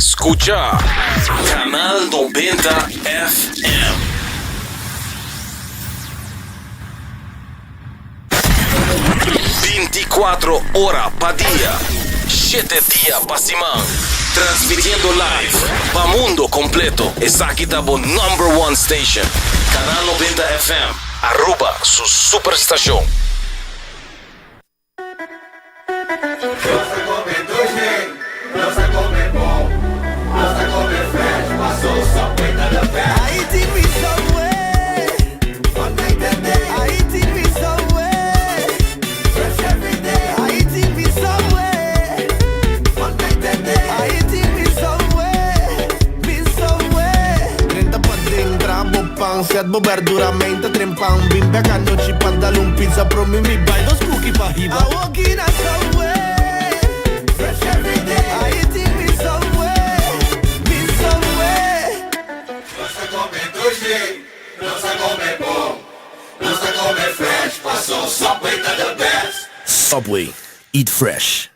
Scucha Canal 90 FM. 24 ora pa dia, shete dia pa siman, transmitiendo live pa mundo completo. Esaki ta bo number one station, Canal 90 FM, Aruba su superstacion. Subway, eat fresh.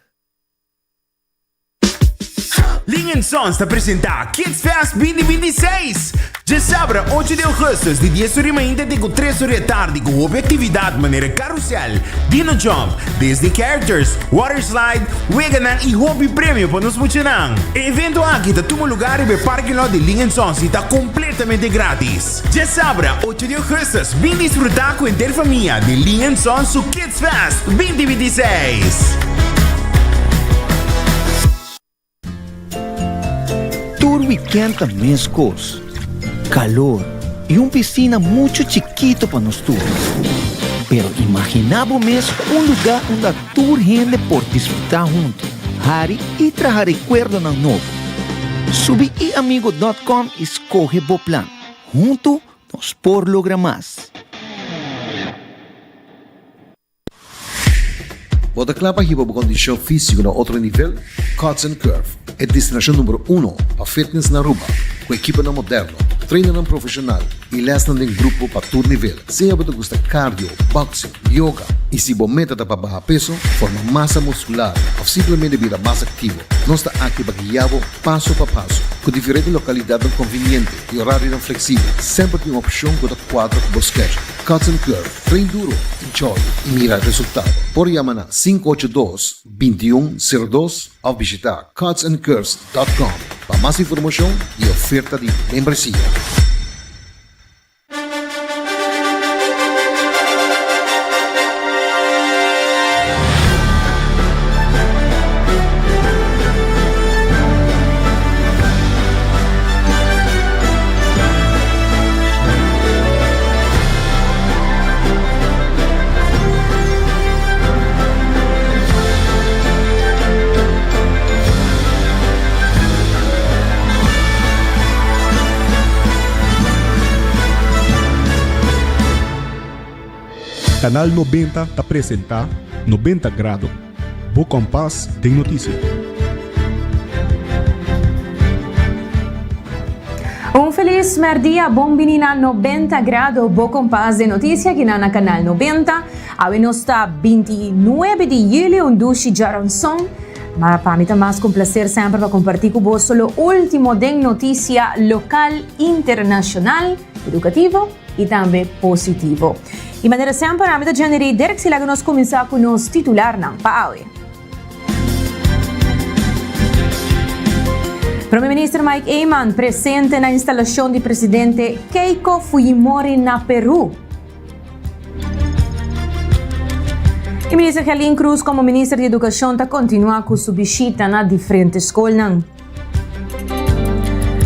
Ling and Sons ta presenta Kids Fest 2026! Djasabra ocho di augustus di dies ora di mainta te ku tres ora di atardi ku hopi aktividat manera karusel, dino jump, Disney characters, water slide, weganan i hopi premio pa nos muchanan. E evento aki ta tuma lugar riba e parking lot di Ling and Sons i ta kompletamente gratis. Djasabra ocho di augustus bin disfruta ku henter famia di Ling and Sons su Kids Fest 2026! Tur weekend ta mescos, calor y un piscina mucho chikito pa nos tur. Pero imagina bo mes un lugar unda tur hende por disfruta hunto, hari y traha recuerdonan nobo. Subi iamigo dot com y scoge bo plan. Hunto nos por logra mas. Bo ta kla pa hiba bo kondishon físiko na otro nivel? Cuts and Curve, e destinashon numero uno pa fitness na Aruba, ku ekiponan moderno, trainernan profeshonal i lèsnan den grupo pa tur nivel. Sea bo ta gusta cardio, boxing, yoga i si bo meta ta pa baha peso, forma masa muskular òf simplemente bira mas aktivo, nos ta aki pa guia bo paso pa paso. Ku diferente lokalidatnan konviniente i orarionan fleksibel, semper tin un opshon ku ta kuadra ku bo schedule. Cuts and Curve, train duro! Enjoy y mira resultado. Por yama na 582 21 02 of bishita cutsandcurves dot com pa mas informacion y oferta di membresia. Canal 90 ta presenta 90 Grado, bo kompas den notisia. Un felis merdia, bon bini na 90 Grado, bo kompas den notisia aki na na Kanal 90. Awe nos ta 29 di juli, un dushi djaranson. Ma pa mi ta mas ku un placer semper pa komparti ku boso lo ultimo den notisia lokal, internashonal, edukativo i tambe positivo. I manera semper ami ta Jenny Dirks i laga nos kuminsá ku nos titularnan pa awe. Prome Minister Mike Eman presente na instalacion di Presidente Keiko Fujimori na Peru. Y Minister Gerlin Cruz como Minister di Educacion ta continua cu su bishita na diferente scolnan.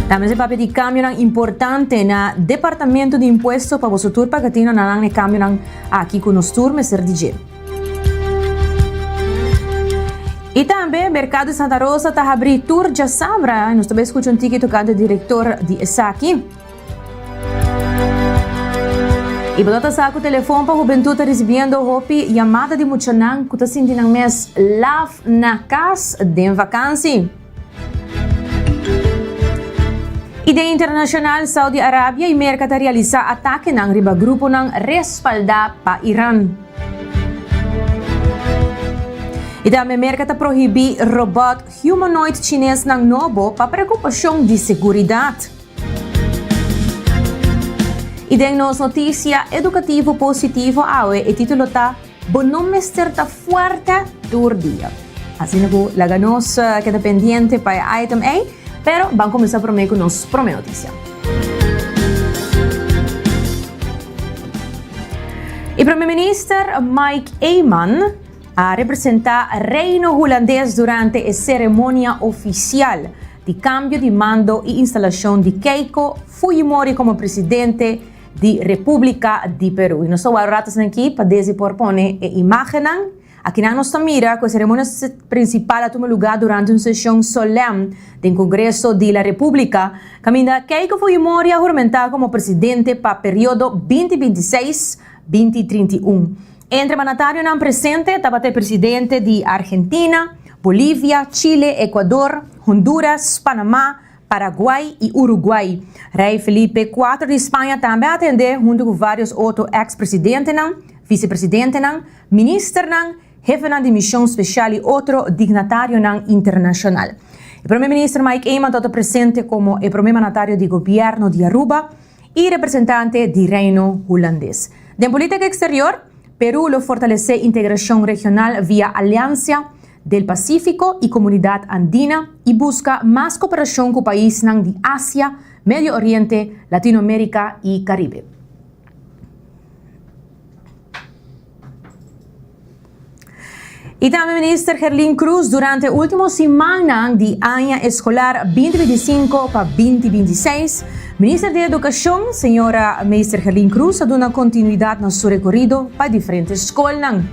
Tambe se papia di cambionan importante na Departamento di Impuesto pa boso tur paga tino na nan e cambionan aki cu nos tur mester di dje. I tambe Mercado Santa Rosa ta habrí tur djasabra. Nos ta bai skucha un tiki tokante direktor di esaki. I bo ta sa ku telefon pa hubentut ta risibiendo hopi yamada di muchanan ku ta sinti nan mes laf na kas den vakansi. I den internashonal Saudi Arabia i Merka ta realisá atakenan riba gruponan respaldá pa Iran. I tambe Merka ta prohibí robòt humanoid chinesnan nobo pa preokupashon di seguridat. I den nos notisia edukativo positivo awe e titulo ta Bo no mester ta fuerte tur dia. Asina ku laga nos keda pendiente pa e item ei, pero ban kuminsá promé ku nos promé notisia. E Prome Minister Mike Eman a representá Reino Hulandes durante e seremonia ofisial di kambio di mando i instalashon di Keiko Fujimori komo presidente di Repúblika di Perú. I nos ta wak rato esnan aki pa desi por pone e imágennan. Akinan nos ta mira ku e seremonia prinsipal a tuma lugá durante un seshon solèm den Kongreso di la Repúblika, kaminda Keiko Fujimori a huramentá komo presidente pa periodo 2026, 2031. Entre mandatarionan presente tabata e presidente di Argentina, Bolivia, Chile, Ecuador, Honduras, Panamá, Paraguay y Uruguay. Rey Felipe cuatro di Spaña tambe a atende hunto cu varios otro ex presidentenan, vicepresidentenan, ministernan, hefenan di mision special y otro dignatarionan internacional. E Prome Minister Mike Eman tabata presente como e prome mandatario di Gobierno di Aruba y representante di Reino Hulandes. Den politica exterior, Peru lo fortalece integracion regional via Alianza del Pacífico y Comunidad Andina y busca mas cooperacion cu paisnan di Asia, Medio Oriente, Latinoamerica y Caribe. Y tambe Minister Gerlin Cruz durante ultimo simannan di aña escolar 2025 pa 2026, Minister di Educacion, Señora Meester Gerlin Cruz a duna continuidad na su recorido pa diferente scolnan.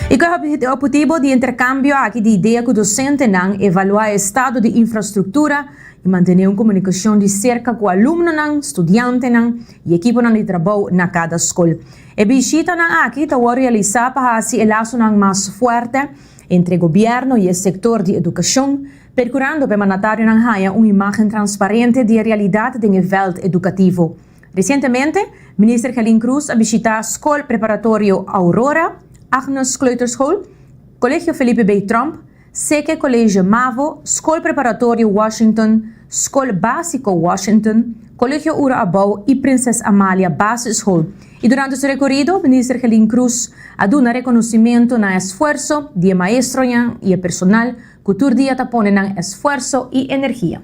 Y cu e objetivo di intercambio aki di idea cu docentenan, evalua e estado di infrastructura y mantene un comunicacion di cerca cu alumnonan, studiantenan y ekiponan di trabou na cada scol. E bishitanan aki ta wor realisa pa haci e lasonan mas fuerte entre gobierno y e sector di educacion, percurando pa e mandatarionan haya un imagen transparente di e realidad den e veld educativo. Recientemente, Minister Gelin Cruz a bishita Scol Preparatorio Aurora, Agnes Kleuterschool, Colegio Felipe B. Tromp, Seke College Mavo, Skol Preparatorio Washington, Skol Básiko Washington, Kolegio Ura Abou i Prinses Amalia Basisschool. I durante su rekorido, Minister Gelin Cruz a duna rekonosimentu na esfuerso di e maestronan i e personal ku tur dia ta pone nan esfuerso i energia.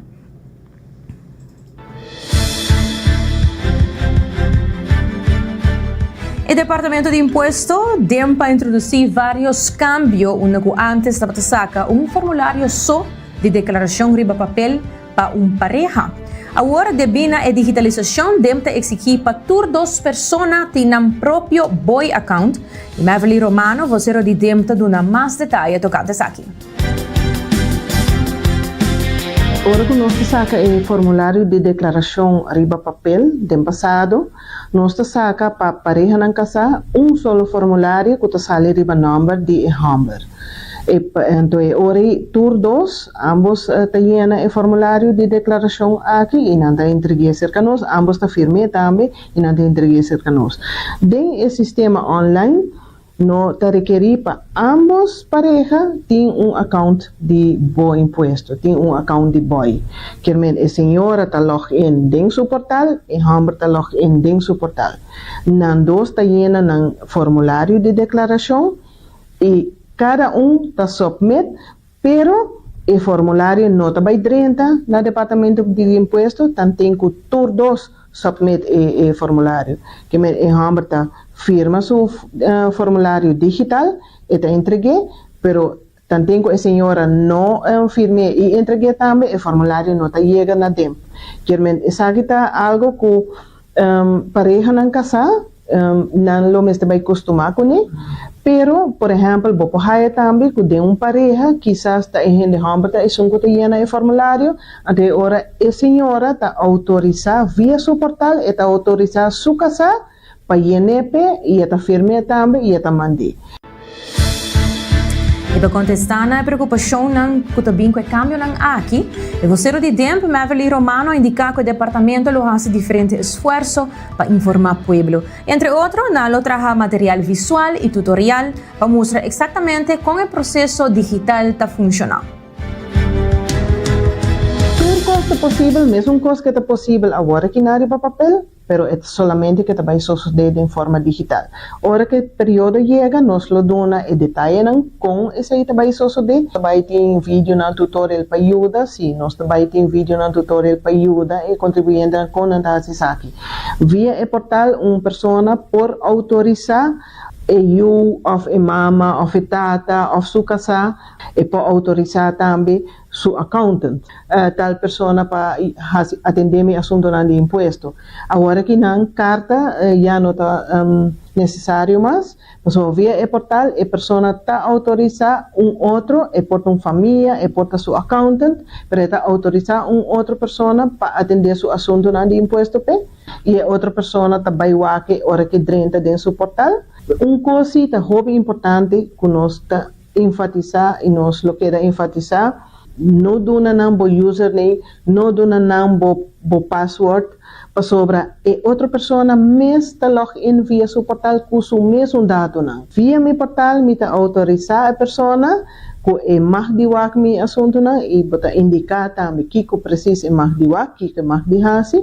E Departamento di Impuesto, DIMP, a introduci varios cambio unda cu antes tabata saca un formulario so di declaracion riba papel pa un pareha. Awor, debi na e digitalisacion, DIMP ta exigi pa tur dos persona tin nan propio Boy Account y Maverly Romano, vocero di DIMP, ta duna mas detaye tocante esaki. Ora ku nos ta saka e formulario di deklarashon riba papel den pasado, nos ta saka pa parehanan kasá un solo formulario ku ta sali riba nòmber di e hòmber. E anto e ora ei tur dos, ámbos ta yena e formulario di deklarashon aki i nan ta entreg'é serka nos, ámbos ta firm'é tambe i nan ta entreg'é serka nos. Den e sistema online, No ta rekerí pa ámbos pareha tin un account di Bo Impuesto, tin un account di Boi. Kier men e señora ta log in den su portal, e hòmber ta log in den su portal. Nan dos ta yena nan formulario di deklarashon i kada un ta submit Pero e formulario no ta bai drenta na Departamento di Impuesto, tanten ku tur dos submit e e formulario. Ke men e hòmber ta firma su formulario digital, e ta entreg'é, pero tanten ku e señora no firm'é i entreg'é tambe, e formulario no ta yega na DIMP. Kier men esaki ta algo ku Parehanan kasá, nan lo mester bai kustumá kuné. Pero, por ehèmpel, bo por haya tambe ku den un pareha kisas ta e hende hòmber ta esun ku ta yena e formulario, anto e ora e señora ta outorisá via su portal, e ta outorisá su kasá pa yen'é p'e i e ta firm'é tambe i e ta mand'é. Pa kontestá na e preokupashonnan ku ta bin ku e kambionan aki, e vosero di DEMP, Meverly Romano, a indiká ku e departamento lo hasi diferente esfuerso pa informá pueblo. Entre otro, nan lo traha material visual i tutorial pa mustra eksaktamente kon e proseso digital ta funshoná. Tur kos ta posibel, mesun kos ke ta posibel awor aki na riba papel, pero e ta solamente ke ta bai sosodé den forma digital. Ora ke periodo yega nos lo duna e detayenan kon esei ta bai sosodé. Ta bai tin videonan tutorial pa yuda, si nos ta bai tin videonan tutorial pa yuda e kontribuyentenan kon nan ta hasi esaki. Via e portal un persona por outorisá e yu òf e mama òf e tata òf su kasá, e por outorisá tambe su accountant, tal persona pa hasi atendé mi asuntonan di impuesto. Awor aki nan karta ya no ta nesesario mas, pasobra via e portal e persona ta outorisá un otro, e por ta un famia, e por ta su accountant, pero e ta outorisá un otro persona pa atendé su asuntonan di impuesto p'e, i e otro persona ta bai wak e ora ku e drenta den su portal. Un kos si ta hopi importante ku nos ta Enfatisá i nos lo keda enfatisá, no duna nan bo username, no duna nan bo bo password, pasobra e otro persona mes ta log in via su portal ku su mesun datonan. Via mi portal mi ta outorisá e persona ku e mag di wak mi asuntunan i bo ta indiká tambe kiko presis e mag di wak, kiko e mag di hasi.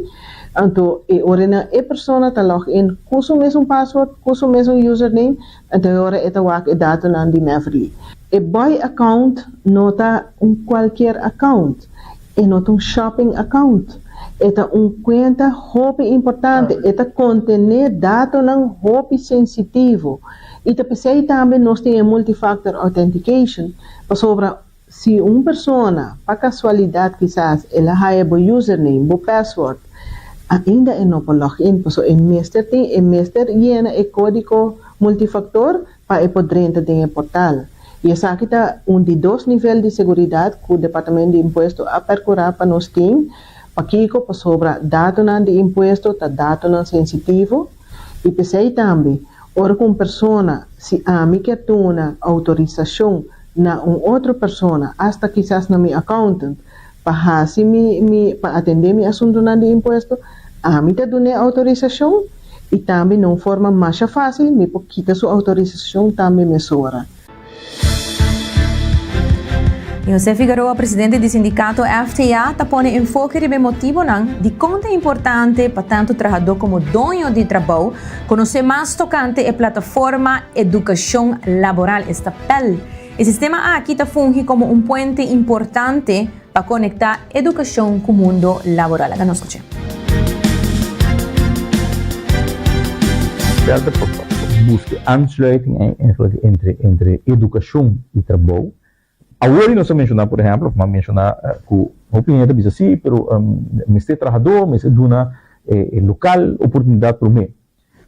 Anto e ora nan e persona ta log in ku su mesun password, ku su mesun username, Anto e ora e ta wak e datonan di Meverly. E boy account no ta un cualkier account. E no ta un shopping account. E ta un cuenta hopi importante. E ta contene datonan hopi sensitivo. Y ta p'esey tambe nos tin e multi-factor authentication, pasobra Si un persona, pa casualidad kisas el a haya bo username, bo password, ainda e no por log in paso e mester tin e mester yena e codigo multifactor pa e por drenta den e portal. Y esaki ta un di dos nivel di seguridad cu Departamento di Impuesto a percura pa nos tin. Pakico? Pasobra datonan di impuesto ta datonan sensitivo y p'esey tambe ora cu un persona, si ami kier duna autorisacion na un otro persona, asta kisas na mi accountant, pa hasi mi mi pa atendé mi asuntunan di impuesto, ami ta dun'é autorisashon i tambe na un forma masha fásil mi por kita su autorisashon tambe mesora. José Figueroa, presidente di sindikato FTA, ta pone enfoke riba e motibonan dikon ta importante pa tantu trahadó komo doño di trabou konosé mas tokante e plataforma Edukashon Laboral, esta PEL. E sistema aki ta fungi komo un puente importante pa konektá edukashon ku mundo laboral. Laga nos skuch'é. PEL ta buska e aansluiting eigenlijk entre entre edukashon i trabou. Awor nos a menshoná por ehèmpel òf mi a menshoná ku hopi hende ta bisa sí pero mester trahadó mester duna e lokal oportunidat promé.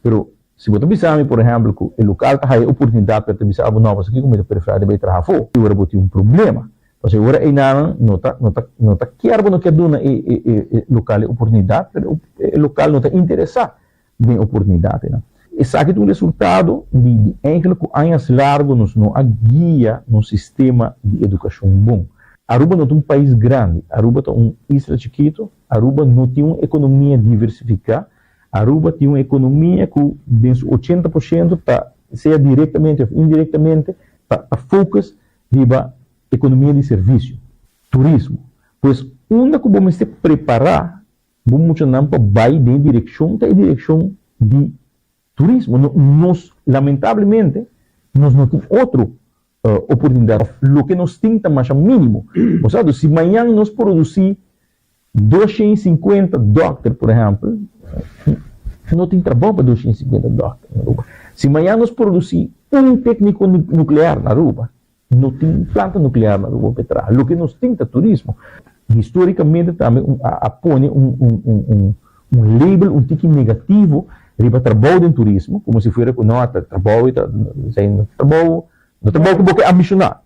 Pero si bo ta bisa mi, por ehèmpel, ku e lokal ta haya oportunidat pero ta bisa abo, no, pasobra kiko mi ta preferá di bai traha afó, e ora bo tin un problema. Pasobra e ora einan no ta, no ta, no ta kier bo no kier duna e, e, e, e lokal e oportunidat, pero e lokal no ta interesá den e oportunidat einan. Esaki ta un resultado di, di eigenlijk ku añas largu nos no a guia nos sistema di edukashon bon. Aruba no ta un pais grandi, Aruba ta un isla chikitu, Aruba no tin un ekonomia diversifiká, Aruba tin un economia cu den su ochenta por ciento ta, sea directamente of indirectamente, ta ta focus riba economia di servicio, turismo. Pues unda cu bo mester prepara bo muchanan pa bay den e direccion ta e direccion di turismo. No, nos lamentablemente nos no tin otro oportunidad of loke nos tin ta masha minimo. Bo sa, si mañan nos produci 250 dòkter, por ehèmpel, no tin trabou pa 250 dòkter na Aruba. Si mañan nos produsí un tékniko nuklear na Aruba, no tin planta nuklear na Aruba pa e traha. Loke nos tin ta turismo. Histórikamente tambe a pone un label un tiki negativo riba trabou den turismo, komo si fuera ku no, ta trabou ta trabou, no trabou ku bo ke ambishoná.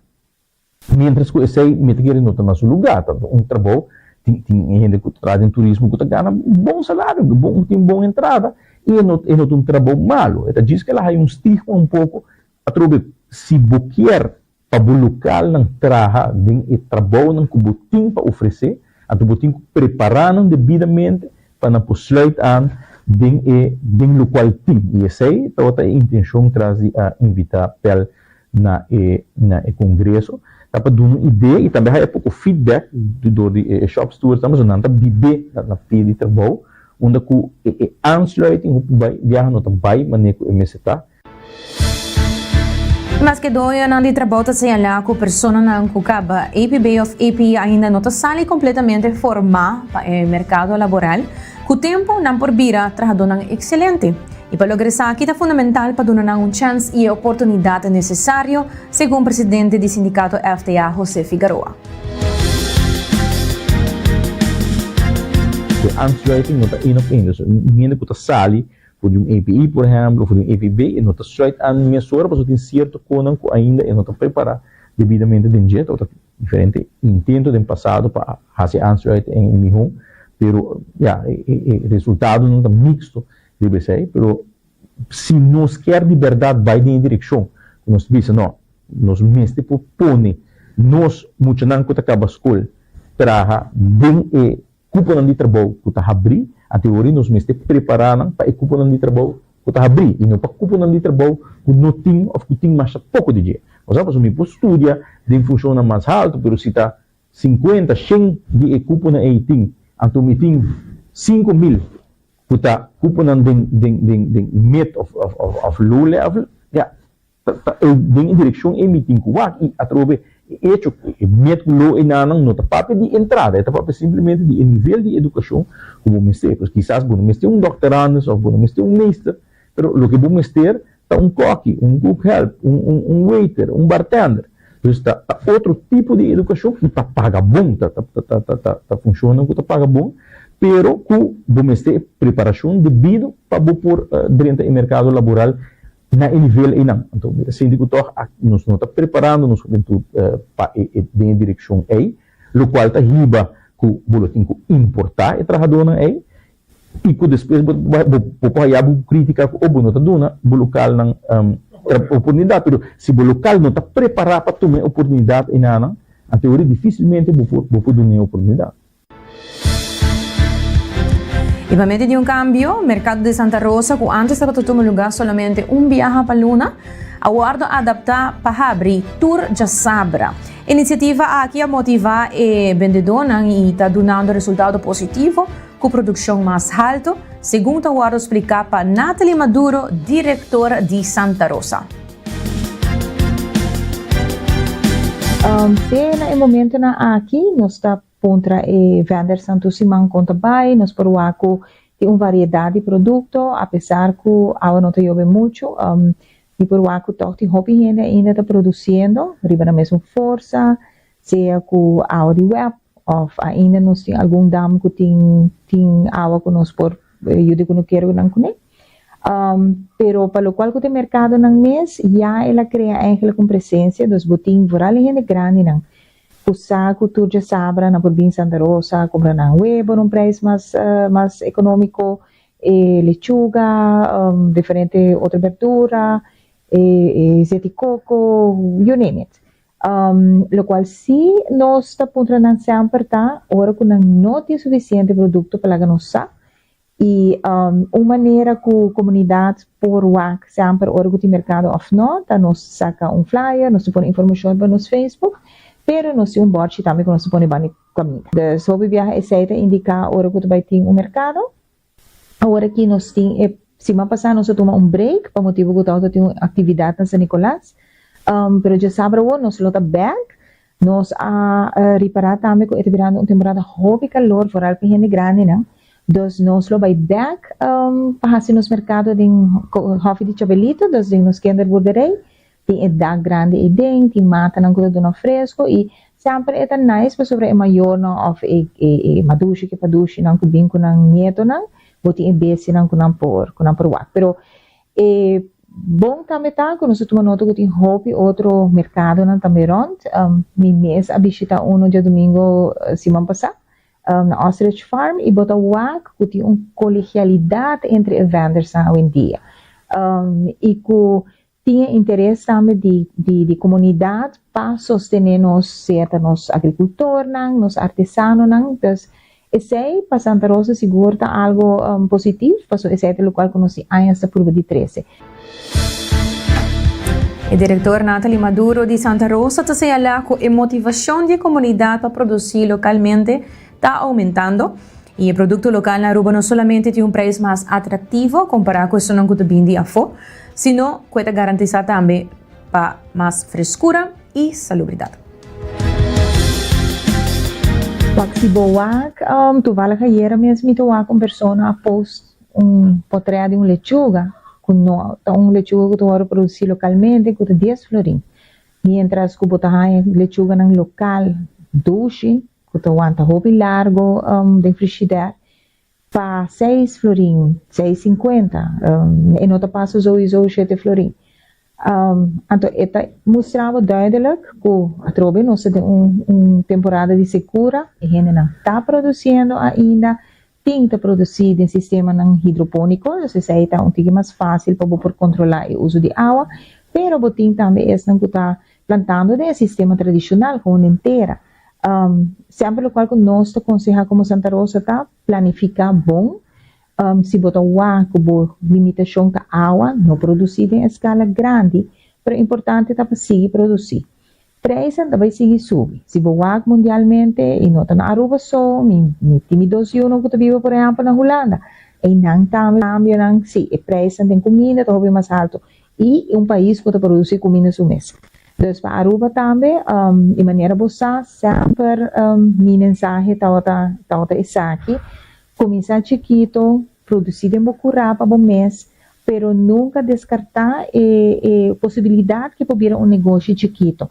Mientras cu esey mi ta kere no ta na su lugar, ta un trabou, tin tin hende cu ta traha den turismo cu ta gana bon salario, bon tin bon entrada y e no e no ta un trabou malo, e ta djis cu el a haya un stigma un poco, atrobe si bo kier. Pa bo lokalnan traha den e trabounan ku bo tin pa ofresé, anto bo tin ku prepará nan debidamente pa nan por sluit aan den e den lokual tin. I esei tabata e intenshon tras di a invitá Pell na e na e kongreso, ta pa duna un idea i tambe haya poko feedback dor di e shop stewards nan, pasobra nan ta bibé na pia di trabou unda ku e e aansluiting hopi bai biaha no ta bai manera ku e mester ta. Maske doñonan di trabou ta señalá ku personanan ku kaba APB òf API ainda no ta sali kompletamente formá pa e merkado laboral, ku tempu nan por bira trahadónan ekselente. I pa logra esaki ta fundamental pa duna nan un chèns i e oportunidat nesesario, segun presidente di sindikato FTA, José Figaroa. E aansluiting no ta één op één, dus un hende ku ta sali For di un API, por ehemplo, for di un APB, e no ta sluit aan mesora pasobra tin cierto conan cu ainda e no ta prepara debidamente den dje. Tabata diferente intento den pasado pa haci aansluit en miho, pero ya, e resultadonan ta mixto riba esey. Pero si nos kier di berdad bay den e direccion cu nos ta bisa, no, nos mester por pone nos muchanan cu ta caba scol traha den e Kuponan di trabou ku ta habrí, a teoria nos mester prepará nan pa e kuponan di trabou ku ta habrí i no pa kuponan di trabou ku no tin òf ku tin masha poko di dje. Osea, pasobra mi por studia den funshonnan mas haltu, pero si ta sinkuenta, shen di e kuponan ei tin, anto mi tin 5000 ku ta kuponan den den den den mid òf òf low level, ya, Ta e den e direkshon ei mi tin ku wak i atrobe e echo ku e met ku lo enanan no ta papia di entrada, e ta papia simplemente di e nivel di edukashon ku bo mester. Pues kisas bo no mester un dokterandus òf bo no mester un meester, pero loke bo mester ta un kòki, un koekhelp, un un un waiter, un bartender. Dus ta ta otro tipo di edukashon ku ta paga bon, ta ta ta ta ta ta funshonnan ku ta paga bon, pero ku bo mester e preparashon debido pa bo por drenta e merkado laboral Na e nivel einan. Anto mi ta sinti ku tòg nos no ta preparando nos hubentut pa e den e direkshon ei, lokual ta hiba ku bo lo tin ku importá e trahadónan ei i ku despues bo bo por haya bo krítika ku oh bo no ta duna bo lokalnan oportunidat. Pero si bo lokal no ta prepará pa tuma e oportunidat einanan, anto e ora difísilmente bo por bo por duna e oportunidat. I pa medio di un kambio, Merkado di Santa Rosa, ku ántes tabata tuma lugá solamente un biaha pa luna, a wòrdu adaptá pa habri tur djasabra. E inisiativa aki a motivá e bendedónan i ta dunando resultado positivo ku produkshon mas haltu, segun ta wòrdu spliká pa Natalie Maduro, direktor di Santa Rosa. Te na e momentonan aki nos ta puntra e vendersnan tur siman kon ta bai, nos por wak ku tin un variedat di produkto apesar ku awa no ta yobe muchu, mi por wak ku tòg tin hopi hende ainda ta produsiendo riba nan mesun forsa, sea ku awa di wèp òf ainda nos tin algun dam ku tin tin awa ku nos por yuda ku no kere ku nan kuné. Pero pa lokual ku ta e merkadonan mes ya el a krea eigenlik un presensia, dus bo tin vooral e hende grandinan ku sa ku tur djasabra nan por bin Santa Rosa kumpra nan webo na un prijs mas mas ekonómiko, e lechuga, diferente otro berdura, e e zeti koko, you name it. Lokual sí nos ta puntra nan semper ta ora ku nan no tin sufisiente produkto pa laga nos sa i un manera ku komunidat por wak semper ora ku tin merkado òf no ta nos saka un flyer, nos ta pone informashon riba nos Facebook, pero nos tin un bòrchi tambe ku nos ta pone banda di kaminda. Dus hopi biaha esei ta indiká ora ku ta bai tin un merkado. Awor aki nos tin e siman pasá nos a tuma un break pa motibu ku tabata tin un aktividat na San Nicolas, pero djasabra awor nos lo ta bèk. Nos a ripará tambe ku e ta birando un temporada hopi kalor, foral pa hende grandinan. Dus nos lo bai bèk pa hasi nos merkado den Hòfi di Chabelito, dus den nos kinderboerderij. Tin e dak grandi ei den, tin matanan ku ta duna fresco i semper e ta nice pasobra e mayornan òf e e madushi ku e padushinan ku bin ku nan nietonan bo tin e bestianan ku nan por ku nan por wak. Pero e bon tambe ta ku nos a tuma nota ku tin hopi otro merkadonan tambe rònt. Mi mes a bishita uno djadumingu siman pasá na Ostrich Farm i bo ta wak ku tin un kolegialidat entre e vendersnan awendia i ku. Tin e interes tambe di di di comunidad pa sostene nos, sea ta nos agricultornan, nos artesanonan. Dus esey pa Santa Rosa sigur ta algo positief, pasobra esey ta locual cu nos tin añas ta purba di trece. E director Nathalie Maduro di Santa Rosa ta señala cu e motivacion di e comunidad pa produci localmente ta aumentando y e producto local na Aruba no solamente tin un prijs mas atractivo compara cu esunnan cu ta bin di afo, sino cu e ta garantisa tambe pa mas frescura y salubridad. Wak si bo wak, toevallig ayera mes mi ta wak un persona a post un potret di un lechuga cu no ta un lechuga cu ta worde produci localmente cu ta dies florin, mientras cu bo ta haya lechuganan local dushi cu ta wanta hopi largo den frishider pa seis florin, seis cincuenta, e no ta pasa souiso shete florin. Anto e ta mustra bo duidelijk cu atrobe nos ta den un temporada di secura, e hendenan ta produciendo ainda, tin ta produci den sistemanan hidroponico, dus esey ta un tiki mas facil pa bo por controla e uso di awa, pero bo tin tambe esnan cu ta plantando den e sistema tradicional, gewoon den tera. Semper locual cu nos ta conseha como Santa Rosa ta planifica bon. Si bo ta wak cu bo limitacion ta awa, no produci den escala grandi, pero importante ta pa sigui produci. Prijzen ta bay sigui subi. Si bo wak mundialmente, y no ta na Aruba so, mi mi tin mi dos yunan cu ta biba por ehempel na Hulanda, eynan tambe cambionan, si, e prijzen den cuminda ta hopi mas halto. Y un pais cu ta produci cuminda su mes. Dus pa Aruba tambe, y manera bo sa, semper mi mensahe tabata tabata esaki, cuminsa chikito, produci den bo cura pa bo mes, pero nunca descarta e e posibilidad cu por bira un negoshi chikito.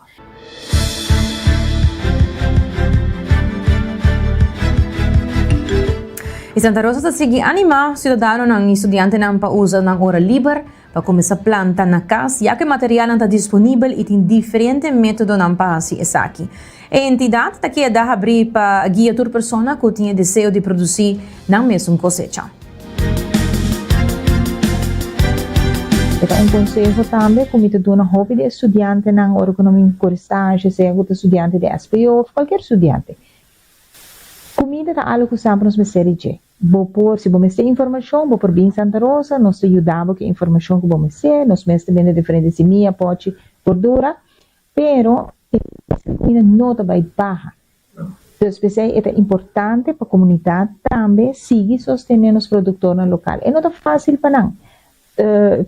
Y Santa Rosa ta sigui anima ciudadanonan y studiantenan pa usa nan ora liber Pa kuminsá planta na kas, ya ku e materialnan ta disponibel i tin diferente métodonan pa hasi esaki. E entidat ta keda habrí pa guia tur persona ku tin e deseo di produsí nan mesun kosecha. E ta un konseho tambe ku mi ta duna hopi di e studiantenan ora ku nan bin kore stage, sea ku ta studiante di SPO òf kualkier studiante. Kumida ta algu ku semper nos mester di dje. Bo por, si bo mester informashon, bo por bin Santa Rosa, nos ta yuda bo ku e informashon ku bo mester, nos mes ta bende diferente simia, pochi, bordura, pero e kumida no ta bai baha. Dus p'esei e ta importante pa komunidat tambe sigui sostené nos produktornan lokal. E no ta fásil pa nan.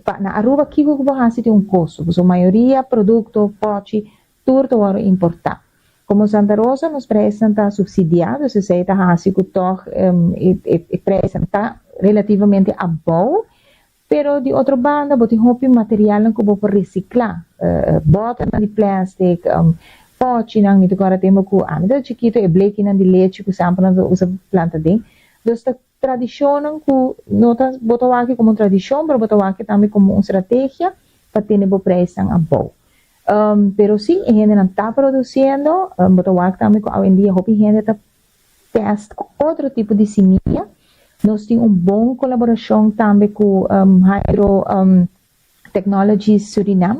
Pa na Aruba kiko ku bo hasi tin un kosto, pasobra mayoria produkto, pochi, Tur ta wòrdu importá. Komo Santa Rosa nos preisnan ta supsidiá, dus esei ta hasi ku tòg e preisnan ta relativamente abou, pero di otro banda bo tin hopi materialnan ku bo por resiklá, bòternan di plèstik, pòchinan, mi ta kòrda tempu ku ami tabata chikitu e blekinan di lechi ku semper nan ta usa planta den, dus ta tradishonnan ku no ta bo ta wak komo un tradishon pero bo ta wak tambe komo un strategia pa tene bo preisnan abou. Pero si e hendenan ta produciendo, bo ta wak tambe cu awendia hopi hende ta test cu otro tipo di simia. Nos tin un bon colaboracion tambe cu Hydro Technologies Surinam,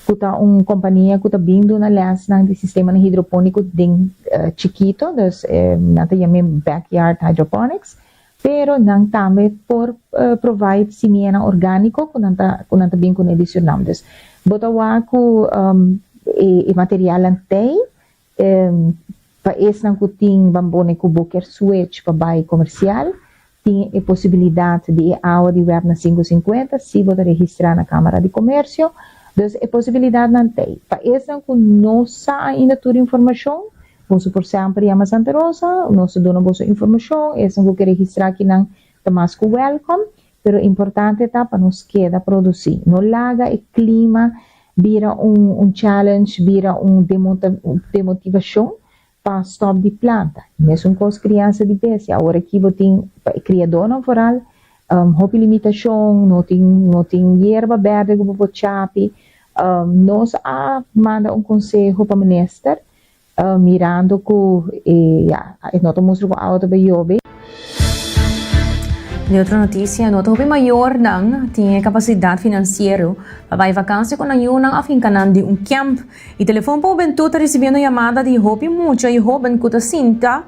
cu ta un compania cu ta bin duna lesnan di sistemanan hidroponico den chikito, dus nan ta yam'e backyard hydroponics. Pero nan tambe por provide simianan orgánico cu nan ta cu nan ta bin cune di Surinam. Dus bo ta wak cu e materialnan tey pa esnan cu tin bambone cu bo kier switch pa bay comercial tin e posibilidad di e awa di web na sinku sinkuenta si bo ta registra na Camara di Comercio. Dus e posibilidadnan tey. Pa esnan cu no sa ainda tur informacion Boso por semper yama Santa Rosa, nos ta duna boso informashon, esnan ku ke registrá akinan ta mas ku wèlkòm, pero importante ta pa nos keda produsí. No laga e klima bira un un challenge, bira un demotivashon pa stòp di planta. Mesun kos kriansa di bestia, awor aki bo tin pa e kriadónan foral hopi limitashon, no tin no tin yerba bèrdè ku bo por chapi. Nos a manda un konseho pa minister Mirando cu e ya, e no ta mustra cu awa ta bay yobe. Di otro noticia, no ta hopi mayornan tin e capacidad financiero pa bay vakantie cu nan yunan of hinca nan den un camp. Y Telefon pa Hubentud ta ricibiendo yamada di hopi mucha y hoben cu ta sinta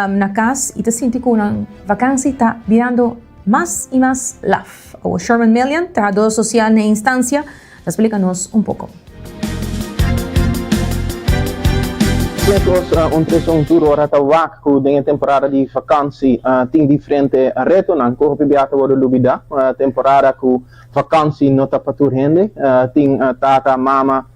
na cas y ta sinti cu nan vakantie ta birando mas y mas laf. Awo Sherman Millian, trahador social na e instancia, Ta splika nos un poko. Mescos un tres un tur ora ta wak cu den e temporada di vakantie tin diferente retonan cu hopi bia ta wordo lubida. Temporada cu vakantie no ta pa tur hende. Tin tata, mama,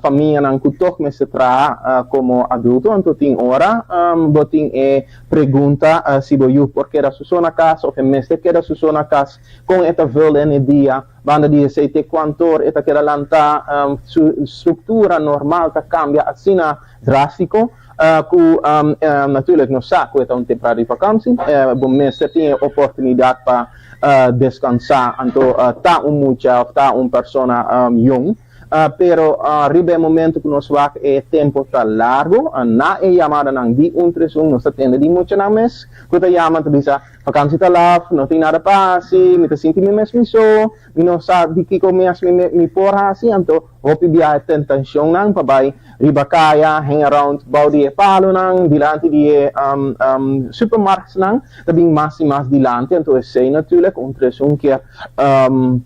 famianan cu tog mester traha como adulto. Anto tin ora bo tin e pregunta si bo yu por keda su so na cas of e mester keda su so na cas, con e ta vul den e dia. Banda di esei te kuantor e ta keda lantá, su struktura normal ta kambia asina drástiko ku natuurlik nos sa ku e ta un temporada di vakansi, bo mester tin e oportunidat pa deskansá, anto ta un mucha òf ta un persona yong. Pero riba e momento ku nos wak e tempu ta largu, na e yamadanan di un tres un nos ta tende di muchanan mes ku ta yama ta bisa, Vakansi ta laf, no tin nada pa hasi, mi ta sinti mi mes mi so, mi no sa di kiko mes mi mi por hasi, anto hopi bia e tentashonnan pa bai riba kaya, hang around bou di e palonan, dilanti di e supermarktsnan ta bin mas i mas dilanti, anto esei natuurlijk un tres un kier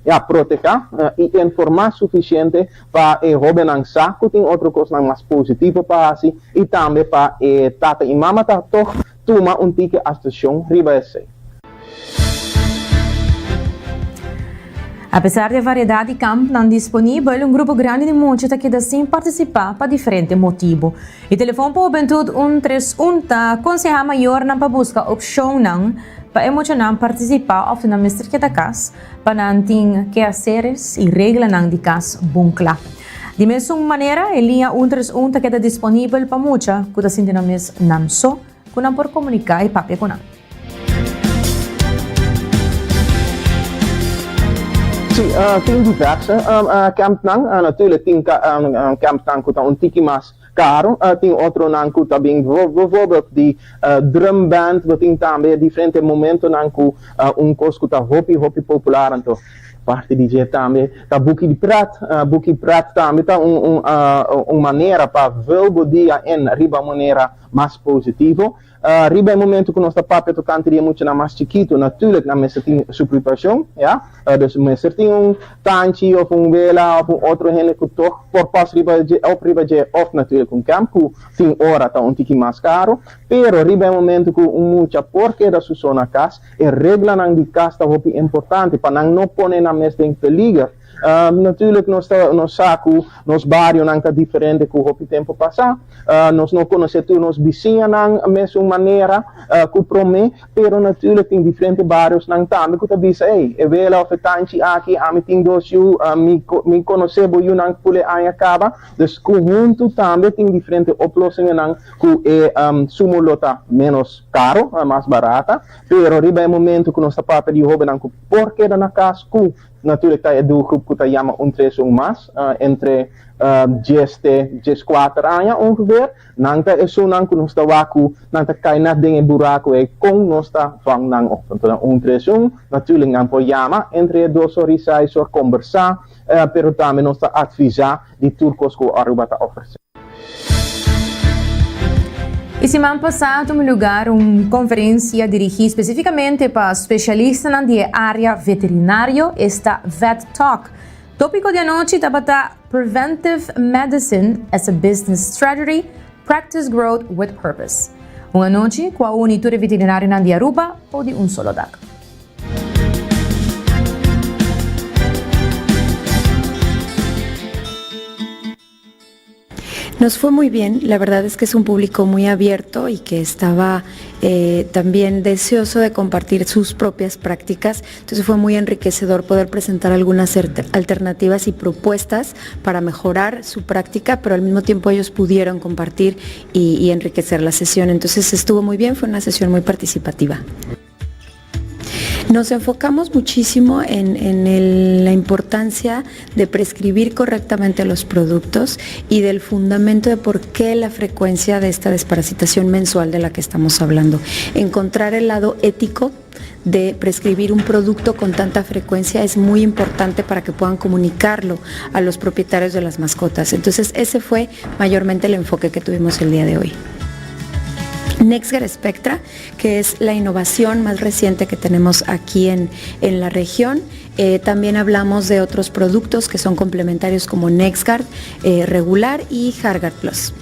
ya proteha i informa sufisiente pa e hobennan sa ku tin otro kosnan mas positivo pa hasi i tambe pa e tata i mama ta tog Tuma un tiki atencion riba esey. Apesar di e variedad di campnan disponibel, un grupo grandi di mucha ta keda sin participa pa diferente motibo. E Telefon pa Hubentud 131 ta conseha mayornan pa busca opcionnan pa e muchanan participa of nan mester keda cas pa nan tin keaceres y reglanan di cas bon cla. Di mesun manera, e liña 131 ta keda disponibel pa mucha ku ta sinti nan mes nan so, ku nan por komuniká i papia ku nan. Sí, tin diverse campnan. Natuurlijk tin campnan ku ta un tiki mas karu. Tin otronan ku ta bin bijvoorbeeld di drumband. Bo tin tambe diferente momentonan ku un kos ku ta hopi hopi popular. Anto Parti di dje tambe ta buki di pret. Buki pret tambe ta un un manera pa vul bo dia en riba un manera mas positivo. Riba e momento ku nos ta papia tokante di e muchanan mas chikitu, natuurlijk nan mester tin su preparashon, ya. Dus mester tin un tanchi of un wela of un otro hende ku tog por pas riba dje op riba dje of natuurlijk un kèmp ku tin ora ta un tiki mas karu. Pero riba e momento ku un mucha por keda su so na kas, E reglanan di kas ta hopi importante pa nan no pone nan mes den peliger. Natuurlijk nos ta nos sa ku nos barionan ta diferente ku hopi tempu pasá. Nos no konosé tur nos bisiñanan mesun manera ku promé, pero natuurlijk tin diferente bariosnan tambe ku ta bisa, ey, e wela òf e tanchi aki, ami tin dos yu, mi mi konosé bo yunan pul e aña kaba. Dus ku huntu tambe tin diferente oplosingennan ku e sumo lo ta ménos. Caro, mas barata, pero riba e momento cu nos ta papia di hobennan cu por keda na cas cu natuurlijk ta e doelgroep cu ta yama un tres un mas, entre dies te dieskuater aña ongeveer, nan ta esunnan cu nos ta wak cu nan ta cay net den e buraco ey con nos ta vang nan op. Entonces un tres un, natuurlijk nan por yama entre e dos or y seis or combersa, pero tambe nos ta advisa di tur cos cu Aruba ta ofrece. E siman pasá tuma lugar un konferensia dirigí spesifikamente pa spesialistanan di e área veterinario, esta Vet Talk. Tópiko di anochi tabata Preventive Medicine as a Business Strategy, Practice Growth with Purpose. Un anochi ku a uni tur e veterinarionan di Aruba bou di un solo dak. Nos fue muy bien, la verdad es que es un público muy abierto y que estaba eh, también deseoso de compartir sus propias prácticas, entonces fue muy enriquecedor poder presentar algunas alternativas y propuestas para mejorar su práctica, pero al mismo tiempo ellos pudieron compartir y, y enriquecer la sesión, entonces estuvo muy bien, fue una sesión muy participativa. Nos enfocamos muchísimo en, en el, la importancia de prescribir correctamente los productos y del fundamento de por qué la frecuencia de esta desparasitación mensual de la que estamos hablando. Encontrar el lado ético de prescribir un producto con tanta frecuencia es muy importante para que puedan comunicarlo a los propietarios de las mascotas. Entonces ese fue mayormente el enfoque que tuvimos el día de hoy. NexGuard Spectra, que es la innovación más reciente que tenemos aquí en, en la región. Eh, también hablamos de otros productos que son complementarios como NexGuard eh, regular y Hargard Plus.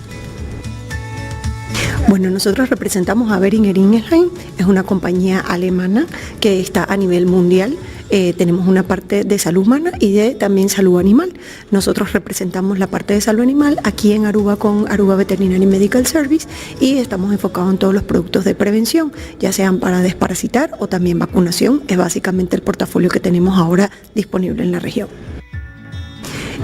Bueno, nosotros representamos a Beringer Ingelheim, es una compañía alemana que está a nivel mundial. Eh, tenemos una parte de salud humana y de también salud animal. Nosotros representamos la parte de salud animal aquí en Aruba con Aruba Veterinary Medical Service y estamos enfocados en todos los productos de prevención, ya sean para desparasitar o también vacunación. Es básicamente el portafolio que tenemos ahora disponible en la región.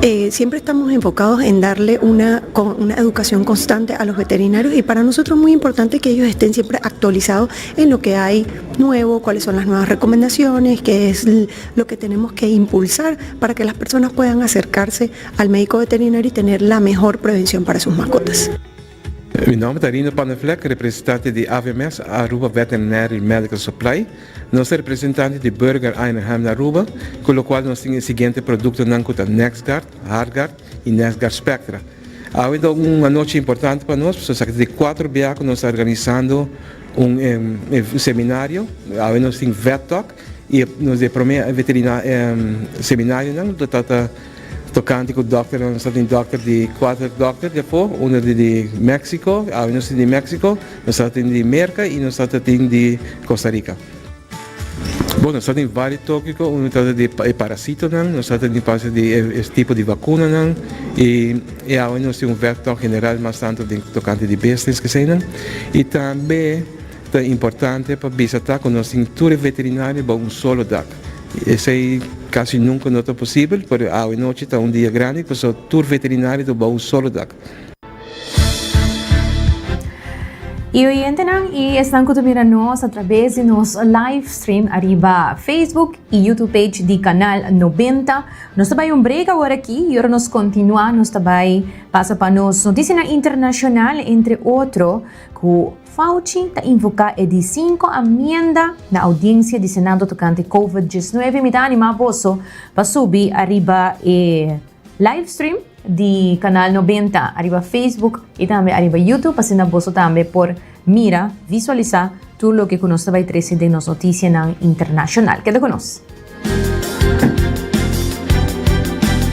Eh, siempre estamos enfocados en darle una, una educación constante a los veterinarios y para nosotros es muy importante que ellos estén siempre actualizados en lo que hay nuevo, cuáles son las nuevas recomendaciones, qué es lo que tenemos que impulsar para que las personas puedan acercarse al médico veterinario y tener la mejor prevención para sus mascotas. Mi nomber ta Rino Panneflek, representante di AVMS, Aruba Veterinary Medical Supply. Nos ta representante di Boehringer Ingelheim na Aruba, cu locual nos tin e siguiente productonan cu ta NexGard, Heartgard y NexGard Spectra. Awe ta un anochi importante pa nos, pasobra esaki ta di cuatro bia cu nos ta organisando un seminario. Awe nos tin Vet Talk y nos di e prome seminarionan lo ta. Tocante cu dokternan, nos ta tin dokter di cuater dokter di afo, uno di di Mexico, awe nos tin di Mexico, nos ta tin di Merca y nos ta tin di Costa Rica. Bon, nos ta tin varios topico, uno ta di e parasitonan, nos ta tin pasa di e tipo di vacunanan y e awe nos tin un vector general mas tanto den tocante di business keseynan y tambe Ta importante pa bisa ta cu nos tin tur e veterinario bao un solo dak. Esey casi nunca no ta posibel, pero awe nochi ta un dia grandi pasobra tur veterinario ta bao un solo dak. Y oyentenan y esnan cu ta mira nos a traves di nos live stream ariba Facebook y YouTube page di Canal 90. Nos ta bay un break awor aki y ora nos continua nos ta bay pasa pa nos noticianan internacional entre otro cu Fauci ta invoká e di sinku amienda na oudiensia di Senado tokante Covid 19. Mi ta animá boso pa subi ariba e livestream di Kanal 90 ariba Facebook i tambe ariba YouTube pa asina boso tambe por mira, visualisá, tur loke ku nos ta bai trese den nos notisianan internashonal. Keda ku nos!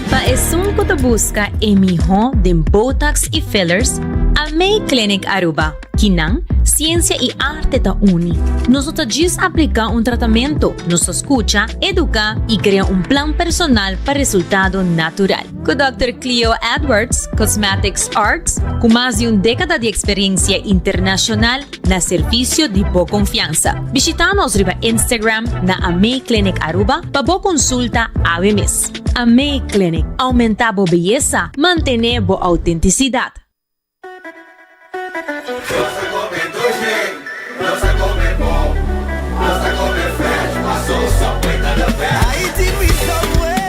Pa esun ku ta buska e mihó den botox i fillers, Amei Clinic Aruba. Kinan, siensia i arte ta uni. Nos no ta djis apliká un tratamentu, nos ta skucha, eduká i krea un plan personal pa resultado natural. Ku Dòkter Cleo Edwards, Cosmetics Arts, ku mas di un dékada di eksperensia internashonal, Na servisio di bo konfiansa. Bishita nos riba Instagram na Amei Clinic Aruba pa bo konsulta awe mes. Amei Clinic, aumenta bo beyesa, mantene bo autentisidat. Nos ta come dushi, nos ta come bon, nos ta come fresh, paso Subway ta the best. I eating with Subway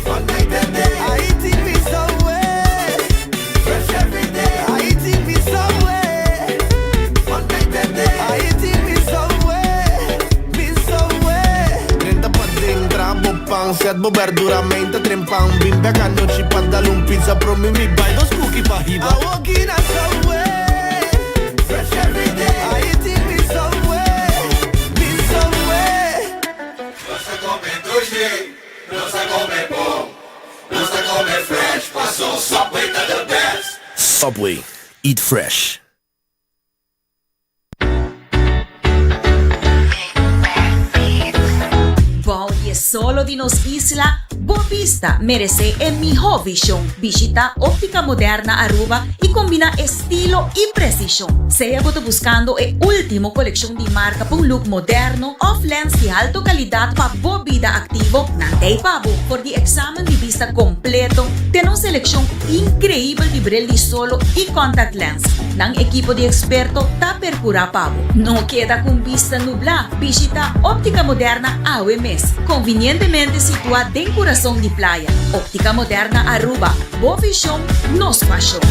all night and day. I eating with Subway. Fresh every day. I eating with Subway all night and day. I eating with Subway, with Subway. Drenta paden, traha bo pan, set bo berdura, meinta tren pan. Bin bek anochi pa dal un pizza, promi mi bai dos cookie pa hiba. Awoki na Subway, fresh every day. I eating with Subway, with Subway. Nos ta come dushi, nos ta come bon, nos ta come fresh, paso Subway ta the best. Subway, eat fresh. Bou di e solo di nos isla, bo bista meresé e mihó vishon. Bishitá Óptica Moderna Aruba i kombiná estilo i presishon. Sea bo ta buskando e último kolekshon di marka pa un look moderno òf lens di alto kalidat pa bo bida aktivo, nan ta ei pa bo. For di eksamen di bista kompleto te nos selekshon inkreibel di bril di solo i contact lens. Nan ekipo di eksperto ta perkurá pa bo. No keda ku un bista nublá, bishitá Óptica Moderna awe mes, konvinientemente situá den kurason di playa. Óptica Moderna Aruba, bo vishon, nos pashon.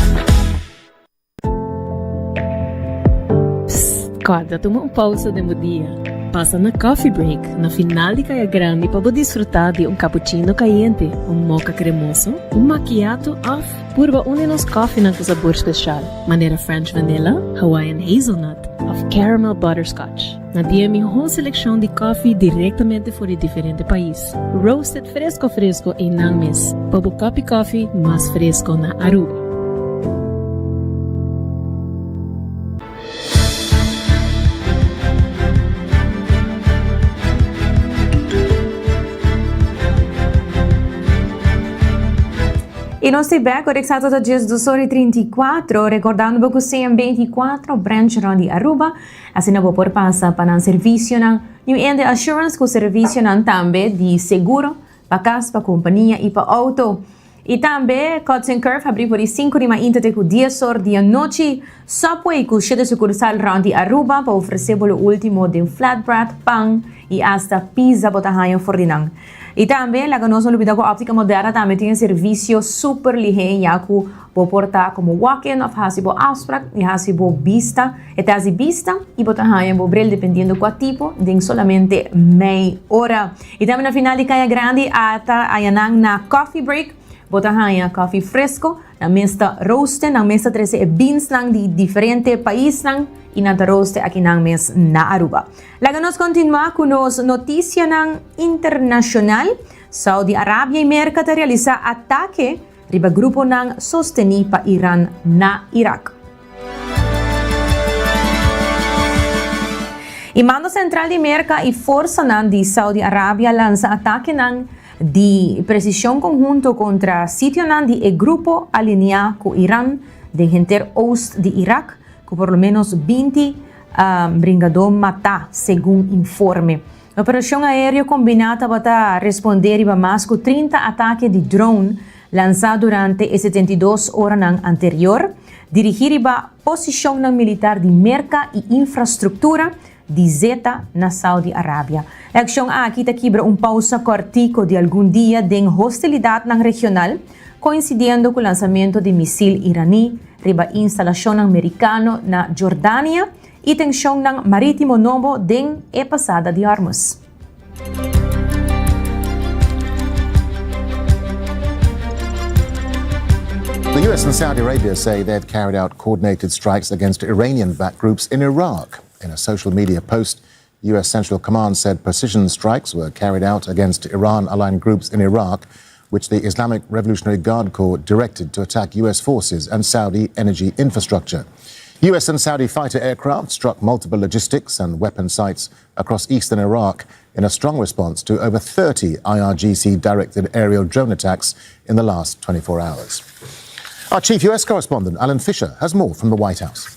Psst, kòrda tuma un pousa den bo dia. Pasa na Coffee Break na final di Kaya Grandi pa bo disfrutá di un cappuccino kayente, un mocha kremoso, un macchiato òf purba un di nos kòfinan ku sabor speshal, manera French Vanilla, Hawaiian Hazelnut òf Caramel Butterscotch. Nan tin e mihó selekshon di kòfi direktamente for di diferente pais, roasted fresko fresko einan mes, pa bo kòpi kòfi mas fresko na Aruba. Y nos ta bek ora exacto ta 12 ora y 34, recordando bo cu CM24 branch rond di Aruba, asina bo por pasa pa nan servicionan New Ende Assurance cu servicionan tambe di seguro pa cas, pa compania y pa auto. Y tambe Cuts and Curve habri for di sinku di mainta te cu dies or di anochi. Subway cu shete sucursal rond di Aruba pa ofrece bo lo ultimo den flatbread, pan y hasta pizza bo ta haña for di nan. Y tambe laga nos no lubida cu Optica Moderna tambe tin e servicio super lihe ya cu bo por ta como walk-in of haci bo afspraak y haci bo bista. E ta haci bista y bo ta haña bo bril dependiendo cua tipo den solamente mei ora. Y tambe na final di Caya Grandi a ta haña nan na Coffee Break. Bo ta haña coffee fresco, nan mes ta rooste, nan mes ta trece e beansnan di diferente paisnan y nan ta rooste aki nan mes na Aruba. Laga nos continua cu nos noticianan internacional. Saudi Arabia y Merca ta realisa atake riba gruponan sosteni pa Iran na Irak. E mando sentral di Merka i forsanan di Saudi Arabia lansa atakenan di presishon konhunto kontra sitionan di e grupo alineá ku Iran den henter oost di Irak, ku por lo ménos 20 bringadó matá, segun informe. E operashon aéreo kombiná tabata respondé riba mas ku 30 atake di drone lansá durante e 72 oranan anterior, dirigí riba posishonnan militar di Merka i infrastruktura di zeta na Saudi Arabia. E akshon aki ta kibra un pausa kòrtiku di algun dia den hostilidatnan regional, koinsidiendo ku lansamentu di misil iraní riba instalashonnan merikano na Jordania i tenshonnan marítimo nobo den e Pasada di Hormuz. The US and Saudi Arabia say they've carried out coordinated strikes against Iranian backed groups in Iraq. In a social media post, US Central Command said precision strikes were carried out against Iran aligned groups in Iraq, which the Islamic Revolutionary Guard Corps directed to attack US forces and Saudi energy infrastructure. US and Saudi fighter aircraft struck multiple logistics and weapon sites across eastern Iraq in a strong response to over 30 IRGC directed aerial drone attacks in the last 24 hours. Our chief US correspondent, Alan Fisher, has more from the White House.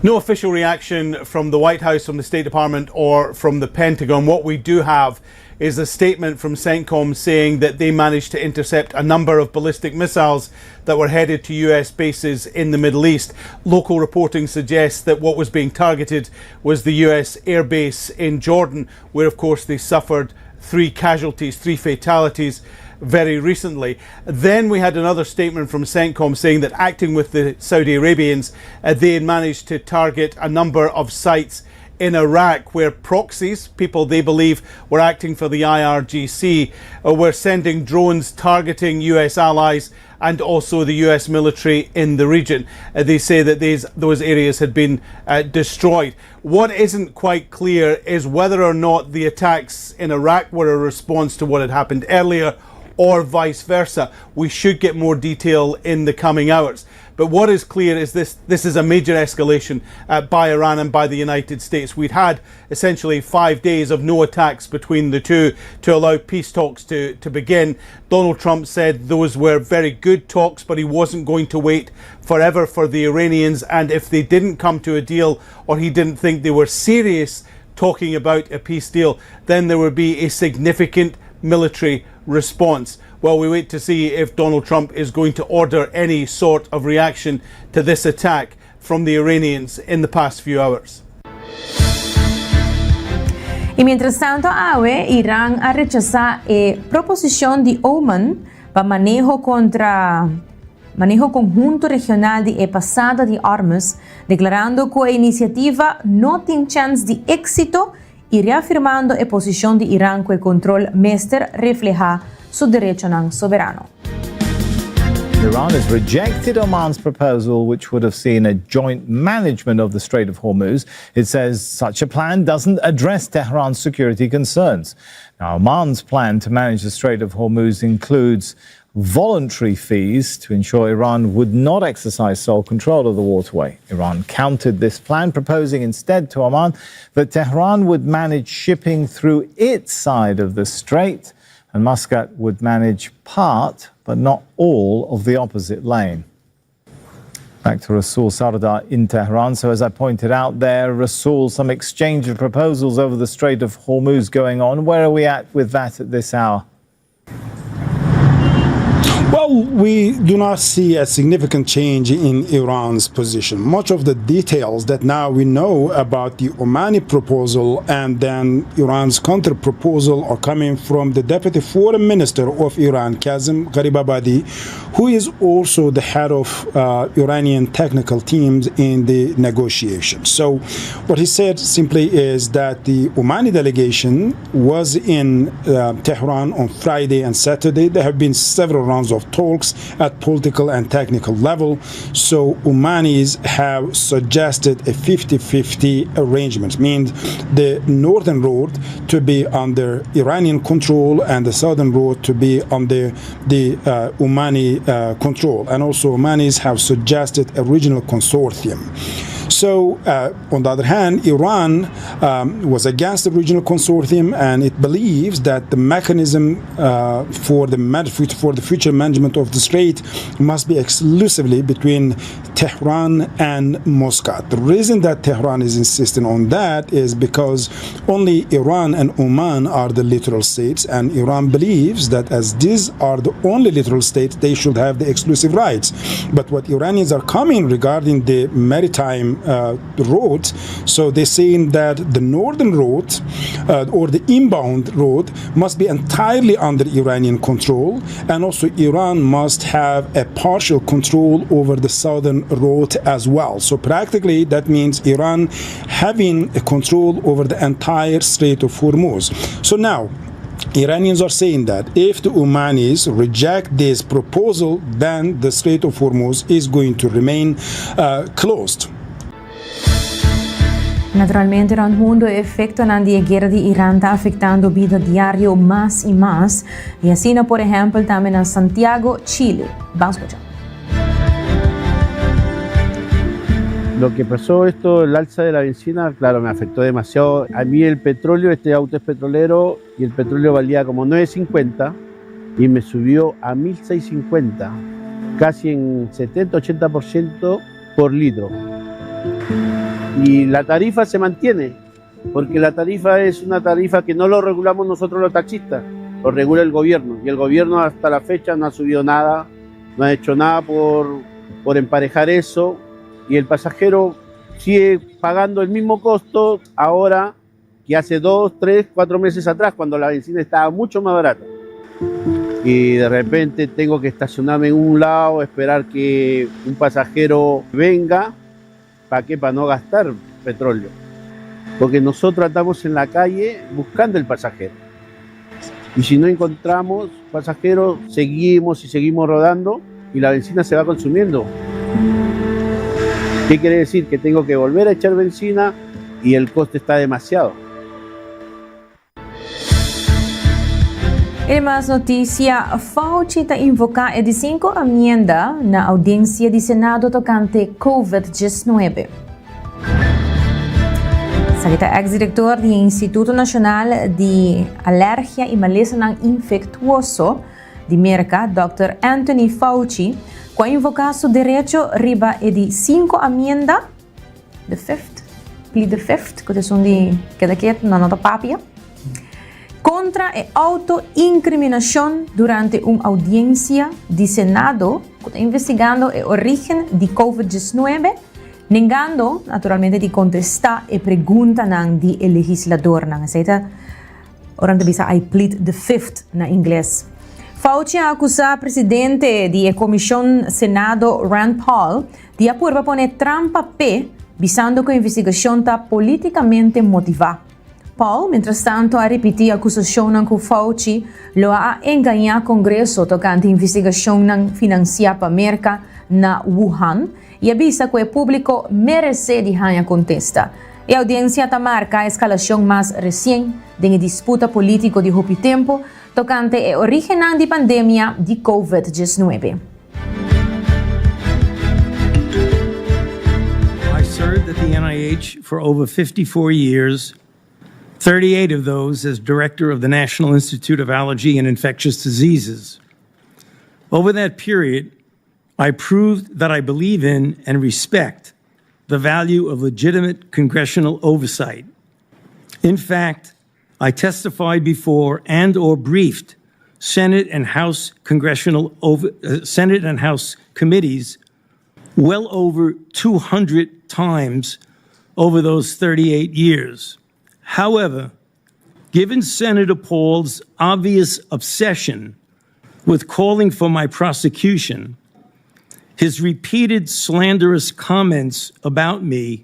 No official reaction from the White House, from the State Department, or from the Pentagon. What we do have is a statement from CENTCOM saying that they managed to intercept a number of ballistic missiles that were headed to US bases in the Middle East. Local reporting suggests that what was being targeted was the US airbase in Jordan, where, of course, they suffered three casualties, three fatalities very recently. Then we had another statement from CENTCOM saying that acting with the Saudi Arabians, they had managed to target a number of sites in Iraq where proxies, people they believe were acting for the IRGC, were sending drones targeting US allies and also the US military in the region. They say that these, those areas had been destroyed. What isn't quite clear is whether or not the attacks in Iraq were a response to what had happened earlier or vice versa. We should get more detail in the coming hours. But what is clear is this this is a major escalation by Iran and by the United States. We'd had essentially five days of no attacks between the two to allow peace talks to, to begin. Donald Trump said those were very good talks, but he wasn't going to wait forever for the Iranians. And if they didn't come to a deal or he didn't think they were serious talking about a peace deal, then there would be a significant military response. Well, we wait to see if Donald Trump is going to order any sort of reaction to this attack from the Iranians in the past few hours. Y mientrastanto awe Iran a rechasa e proposicion di Oman pa maneho contra maneho conhunto regional di e pasada di Hormuz, declarando cu e iniciativa no tin chens di exito y reafirmando e posicion di Iran cu e control mester refleha su derechonan soberano. Iran has rejected Oman's proposal, which would have seen a joint management of the Strait of Hormuz. It says such a plan doesn't address Tehran's security concerns. Now, Oman's plan to manage the Strait of Hormuz includes voluntary fees to ensure Iran would not exercise sole control of the waterway. Iran countered this plan, proposing instead to Oman that Tehran would manage shipping through its side of the strait and Muscat would manage part, but not all, of the opposite lane. Back to Rasul Sardar in Tehran. So, as I pointed out there, Rasul, some exchange of proposals over the Strait of Hormuz going on. Where are we at with that at this hour? Well, we do not see a significant change in Iran's position. Much of the details that now we know about the Omani proposal and then Iran's counter proposal are coming from the deputy foreign minister of Iran, Kazem Gharibabadi, who is also the head of Iranian technical teams in the negotiations. So, what he said simply is that the Omani delegation was in Tehran on Friday and Saturday. There have been several rounds of talks at political and technical level. So Omanis have suggested a 50-50 arrangement, means the northern road to be under Iranian control and the southern road to be under the Omani control. And also Omanis have suggested a regional consortium. So, on the other hand, Iran was against the regional consortium, and it believes that the mechanism for the for the future management of the strait must be exclusively between Tehran and Muscat. The reason that Tehran is insisting on that is because only Iran and Oman are the littoral states, and Iran believes that as these are the only littoral states, they should have the exclusive rights. But what Iranians are coming regarding the maritime route, so they're saying that the northern route or the inbound road must be entirely under Iranian control, and also Iran must have a partial control over the southern road as well. So practically that means Iran having a control over the entire Strait of Hormuz. So now, Iranians are saying that if the Omanis reject this proposal, then the Strait of Hormuz is going to remain closed. Naturalmente, rond mundo e efectonan di e guera di Iran ta afectando bida diario mas y mas. Y asina, por ehempel, tambe na Santiago, Chile. Ban scucha. Lo que pasó esto, el alza de la bencina, claro, me afectó demasiado. A mí el petróleo, este auto es petrolero y el petróleo valía como 9.50 y me subió a 1.650, casi en 70-80% por litro. Y la tarifa se mantiene, porque la tarifa es una tarifa que no lo regulamos nosotros los taxistas, lo regula el gobierno. Y el gobierno hasta la fecha no ha subido nada, no ha hecho nada por, por emparejar eso. Y el pasajero sigue pagando el mismo costo ahora que hace 2, 3, 4 meses atrás, cuando la bencina estaba mucho más barata. Y de repente tengo que estacionarme en un lado, esperar que un pasajero venga. ¿Para qué? Para no gastar petróleo. Porque nosotros andamos en la calle buscando el pasajero. Y si no encontramos pasajeros, seguimos y seguimos rodando y la bencina se va consumiendo. ¿Qué quiere decir? Que tengo que volver a echar bencina y el coste está demasiado. Den mas noticia, Fauci ta invoca e di 5 enmienda na audiencia di Senado tocante COVID-19. Esaki ta ex-director di Instituto Nacional di Alergia y Malesanan Infectuoso di Merca, Dòkter Anthony Fauci, cu a invoca su derecho riba e di 5 enmienda, the fifth, plead the fifth, cu ta esun di keda ketu, no no ta papia, contra e auto-incriminacion durante un audiencia di Senado cu ta investigando e origen di Covid-19. Nengando, naturalmente, di kontestá e preguntanan di e legisladornan. Esei ta ora nan ta bisa I plead the fifth na ingles. Fauci a akusá presidente di e komishon Senado Rand Paul di a purba pone trampa p'e, bisando ku e investigashon ta polítikamente motivá. Paul, mientrastanto, a ripití akusashonnan ku Fauci lo a engañá Kongreso tokante investigashonnan finansiá pa Merka na Wuhan i a bisa ku e públiko meresé di haña kontesta. E oudiensia ta marka eskalashon mas resien den e disputa polítiko di hopi tempu tokante e orígennan di pandemia di Covid 19. I served at the NIH for over 54 years, 38 of those as director of the National Institute of Allergy and Infectious Diseases. Over that period, I proved that I believe in and respect the value of legitimate congressional oversight. In fact, I testified before and or briefed Senate and House congressional over, uh, Senate and House committees well over 200 times over those 38 years. However, given Senator Paul's obvious obsession with calling for my prosecution, his repeated slanderous comments about me,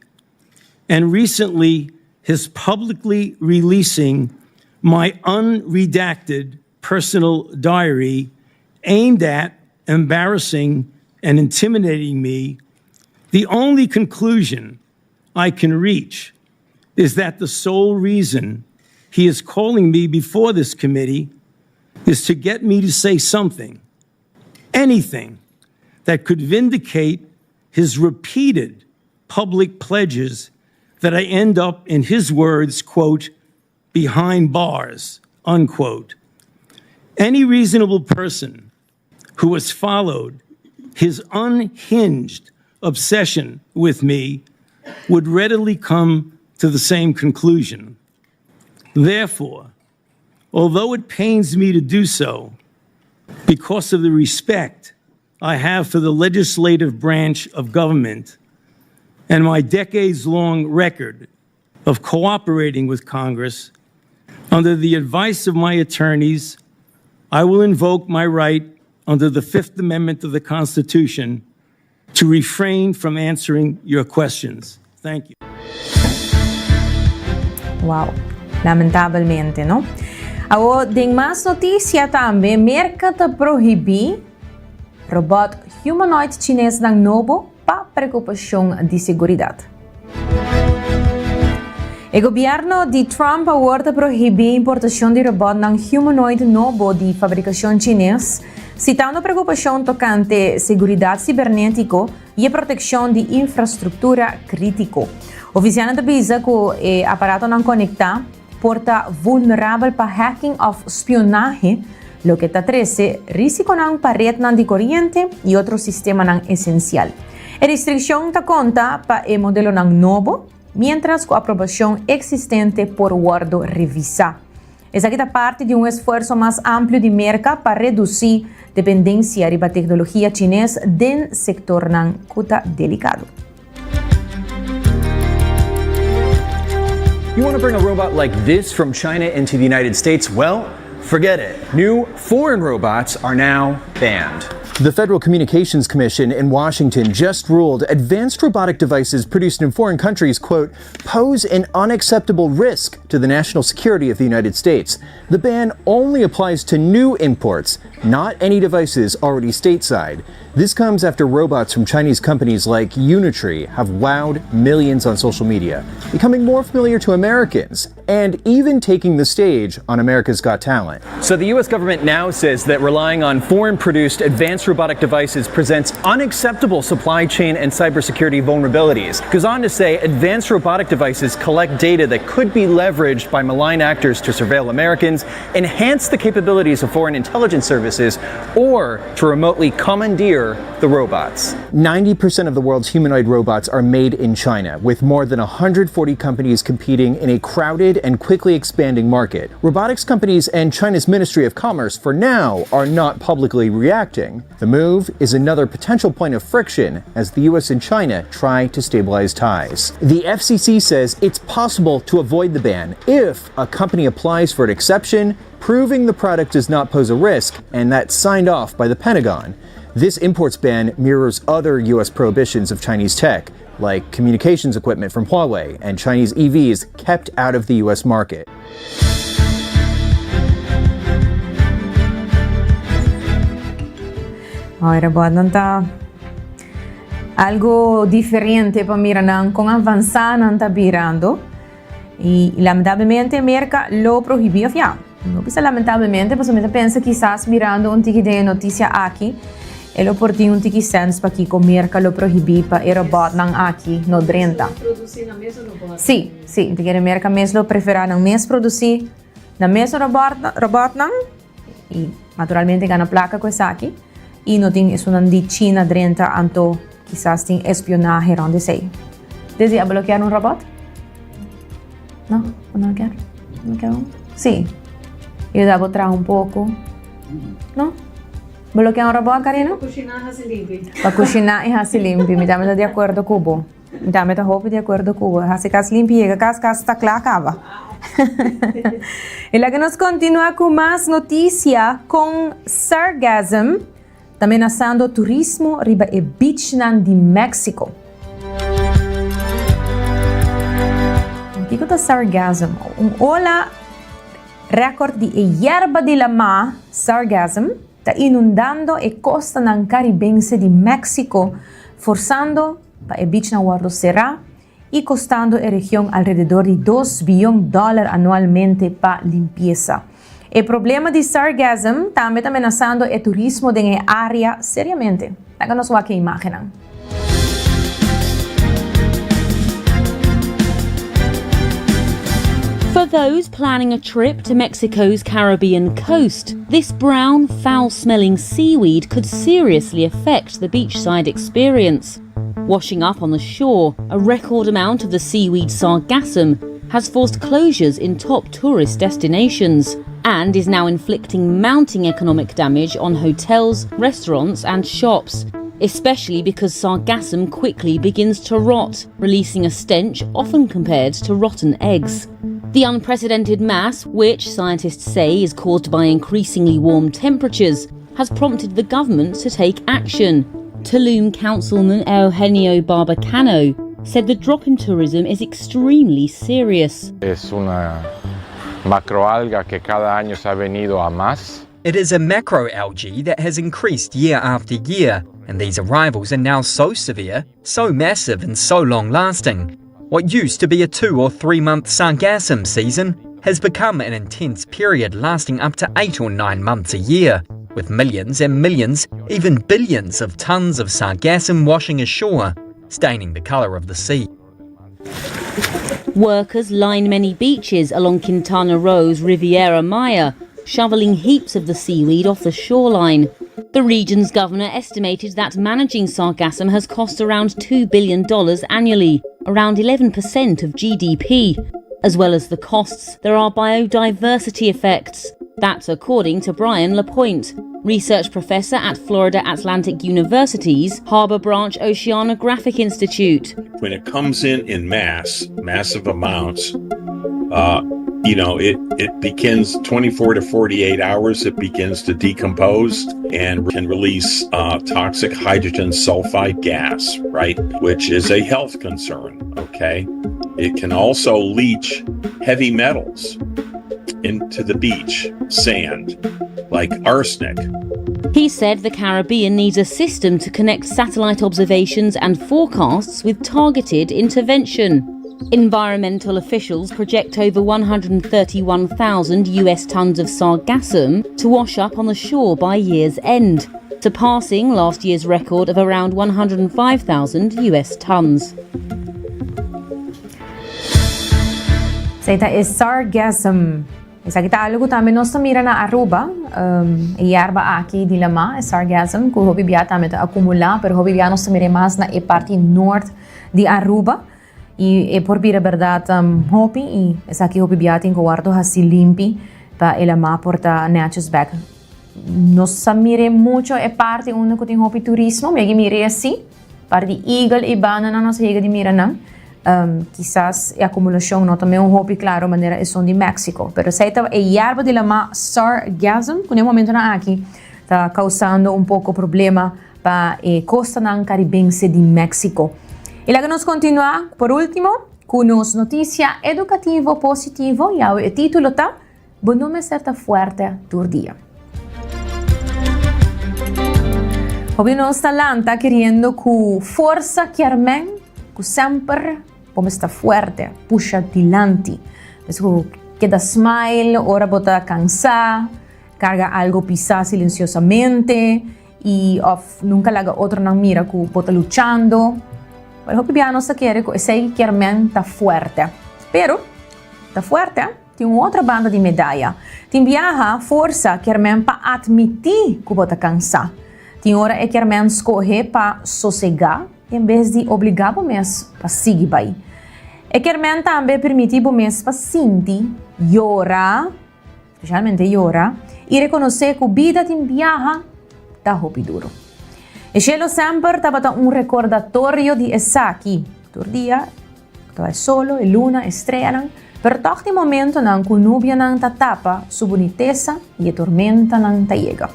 and recently his publicly releasing my unredacted personal diary aimed at embarrassing and intimidating me, the only conclusion I can reach is that the sole reason he is calling me before this committee is to get me to say something, anything, that could vindicate his repeated public pledges that I end up, in his words, quote, behind bars, unquote. Any reasonable person who has followed his unhinged obsession with me would readily come to the same conclusion. Therefore, although it pains me to do so, because of the respect I have for the legislative branch of government and my decades long record of cooperating with Congress, under the advice of my attorneys, I will invoke my right under the Fifth Amendment of the Constitution to refrain from answering your questions. Thank you. Wow, lamentabelmente, no? Awo, den mas noticia tambe, Merca ta prohibi robot humanoid chinesnan nobo pa preocupacion di seguridad. E gobierno di Trump awor ta prohibi importacion di robotnan humanoid nobo di fabricacion chines, citando preocupacion tocante seguridad cibernetico y e proteccion di infrastructura critico. Oficialnan ta bisa cu e aparatonan conecta por ta vulnerabel pa hacking of spionahe, loke ta trece risiconan pa rednan di coriente y otro sistemanan esencial. E restriccion ta conta pa e modelonan nobo, mientras cu aprobacion existente por wordo revisa. Esaki ta parti di un esfuerso mas amplio di Merca pa reduci dependencia riba tecnologia Chines den sectornan cu ta delicado. You want to bring a robot like this from China into the United States? Well, forget it. New foreign robots are now banned. The Federal Communications Commission in Washington just ruled advanced robotic devices produced in foreign countries, quote, pose an unacceptable risk to the national security of the United States. The ban only applies to new imports, not any devices already stateside. This comes after robots from Chinese companies like Unitree have wowed millions on social media, becoming more familiar to Americans and even taking the stage on America's Got Talent. So the U.S. government now says that relying on foreign produced advanced robotic devices presents unacceptable supply chain and cybersecurity vulnerabilities. Goes on to say advanced robotic devices collect data that could be leveraged by malign actors to surveil Americans, enhance the capabilities of foreign intelligence services. services or to remotely commandeer the robots. 90% of the world's humanoid robots are made in China, with more than 140 companies competing in a crowded and quickly expanding market. Robotics companies and China's Ministry of Commerce, for now, are not publicly reacting. The move is another potential point of friction as the US and China try to stabilize ties. The FCC says it's possible to avoid the ban if a company applies for an exception, proving the product does not pose a risk, and that's signed off by the Pentagon. This imports ban mirrors other U.S. prohibitions of Chinese tech, like communications equipment from Huawei and Chinese EVs kept out of the U.S. market. Ora bo nan ta algo diferente pa mira nan con avansa nan ta birando y lamentablemente Merca lo prohibi of ya no bisa lamentablemente pasobra mi ta pensa kisas mirando un tiki den e noticia aki e lo por tin un tiki sense pakico Merca lo prohibi pa e robotnan aki no drenta. Si, si, mi ta kere Merca mes lo prefera nan mes produci nan mes robotnan. Y naturalmente gana placa cu esaki y no tin esunnan di China drenta anto kisas tin espionahe rond esey. Desi abo lo kier un robot? No? Bo no kier? No kier un? Si. Yuda bo traha un poco. No? Bo lo kier un robot, Karina? Pa cushina y haci limpi. Pa cushina y haci limpi. Mi tambe ta di acuerdo cu bo. Mi tambe ta hopi di acuerdo cu bo. Haci cas limpi, yega cas, cas ta cla caba. E laga nos continua cu mas noticia con sargasm ta menasando turismo riba e beachnan di Mexico. Kico ta sargasm? Un ola record di e yerba di lama sargasm ta inundando e costanan caribense di Mexico, forzando pa e beachnan wordo cera y costando e region alrededor di dos biyon dollar anualmente pa limpiesa. E problema di sargasm tambe ta menasando e turismo den e area seriamente. Laga nos wak e imagennan. For those planning a trip to Mexico's Caribbean coast, this brown, foul-smelling seaweed could seriously affect the beachside experience. Washing up on the shore, a record amount of the seaweed sargassum has forced closures in top tourist destinations and is now inflicting mounting economic damage on hotels, restaurants, and shops, especially because sargassum quickly begins to rot, releasing a stench often compared to rotten eggs. The unprecedented mass, which scientists say is caused by increasingly warm temperatures, has prompted the government to take action. Tulum councilman Eugenio Barbacano said the drop in tourism is extremely serious. Es una macroalga que cada año se ha venido a más. It is a macroalgae that has increased year after year, and these arrivals are now so severe, so massive, and so long lasting. What used to be a two or three month sargassum season has become an intense period lasting up to eight or nine months a year, with millions and millions, even billions of tons of sargassum washing ashore, staining the colour of the sea. Workers line many beaches along Quintana Roo's Riviera Maya, shoveling heaps of the seaweed off the shoreline. The region's governor estimated that managing sargassum has cost around $2 billion annually, around 11% of GDP. As well as the costs, there are biodiversity effects. That's according to Brian Lapointe, research professor at Florida Atlantic University's Harbor Branch Oceanographic Institute. When it comes in in mass, massive amounts, uh, you know, it, it begins 24 to 48 hours, it begins to decompose and can release uh, toxic hydrogen sulfide gas, right? Which is a health concern, okay? It can also leach heavy metals into the beach, sand, like arsenic. He said the Caribbean needs a system to connect satellite observations and forecasts with targeted intervention. Environmental officials project over 131,000 US tons of sargassum to wash up on the shore by year's end, surpassing last year's record of around 105,000 US tons. Esey ta e sargassum. Esaki ta algo ku tambe nos ta mira na Aruba, e yerba aki di lamá, e sargassum, ku hopi bia tambe ta akumulá, pero hopi bia nos ta mira e mas na e parti nort di Aruba. I e por bira bèrdat hopi i esaki hopi bia tin ku wòrdu hasi limpi pa e lamá por ta nètjes bèk. Nos sa mira mucho e parti unda ku tin hopi turismo, mi a mira si, parti di Eagle i bandanan nos a yega di mira nan. Kisas e akumulashon no ta meun hopi klaro manera esun di Mexico, pero esei ta e yerba di lamá sargassum ku na e momentonan aki ta kausando un poko problema pa e kostanan karibense di Mexico. I laga nos kontinuá por último ku nos notisia edukativo positivo, yawe e título ta, Bo no mester ta fuerte tur dia. Hopi nos ta lanta keriendo ku forsa kier men ku semper bo mester ta fuerte, pusha dilanti. Mester ku keda smile ora bo ta kansá, karga algo pisá silensiosamente. I of nunka laga otronan mira ku bo ta luchando. Pero hopi bia nos ta kere ku esei kier men ta fuerte. Pero, ta fuerte tin un otro banda di medaya. Tin biaha forsa kier men pa atmití ku bo ta kansá. Tin ora e kier men skohe pa sosegá en bes di obligá bo mes pa sigui bai. E kier men tambe permití bo mes pa sinti, yora, Spesialmente yora i rekonosé ku bida tin biaha ta hopi duru. E shelu semper tabata un rekordatorio di esaki. Tur dia tabata e solo, e luna, e streanan, pero tòg tin momentonan ku nubianan ta tapa su bunitesa i e tormentanan ta yega.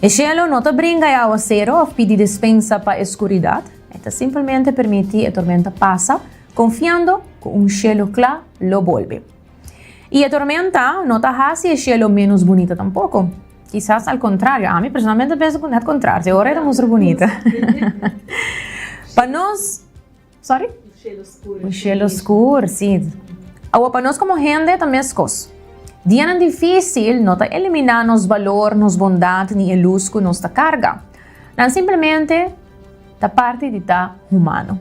E shelu no ta bringa e awasero òf pidi despensa pa e skuridat, e ta simpelmente permití e tormenta pasa, konfiando ku un shelu kla lo bolbe. I e tormenta no ta hasi e shelu ménos bunita tampoko. Kisas al kontrario, ami personalmente pensa ku nèt kontrario, te ora e ta mustra bunita. Pa nos, sorry? Un shelu skur, si. Awor pa nos komo hende ta meskos. Dianan difísil no ta eliminá nos balor, nos bondat ni e lus ku nos ta karga. Nan simplemente ta parti di ta humano.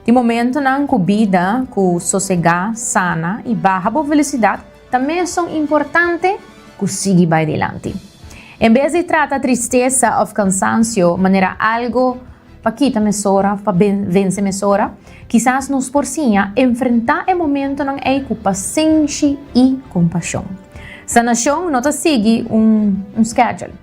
Tin momentonan ku bida ku sosegá, sana i baha bo felisidat ta mesun importante ku sigui bai dilanti. En bes di trata tristesa òf kansansio manera algu pa kita mesora òf pa vense mesora, kisas nos por siña enfrentá e momentonan ei ku pasenshi i kompashon. Sanashon no ta sigui un schedule.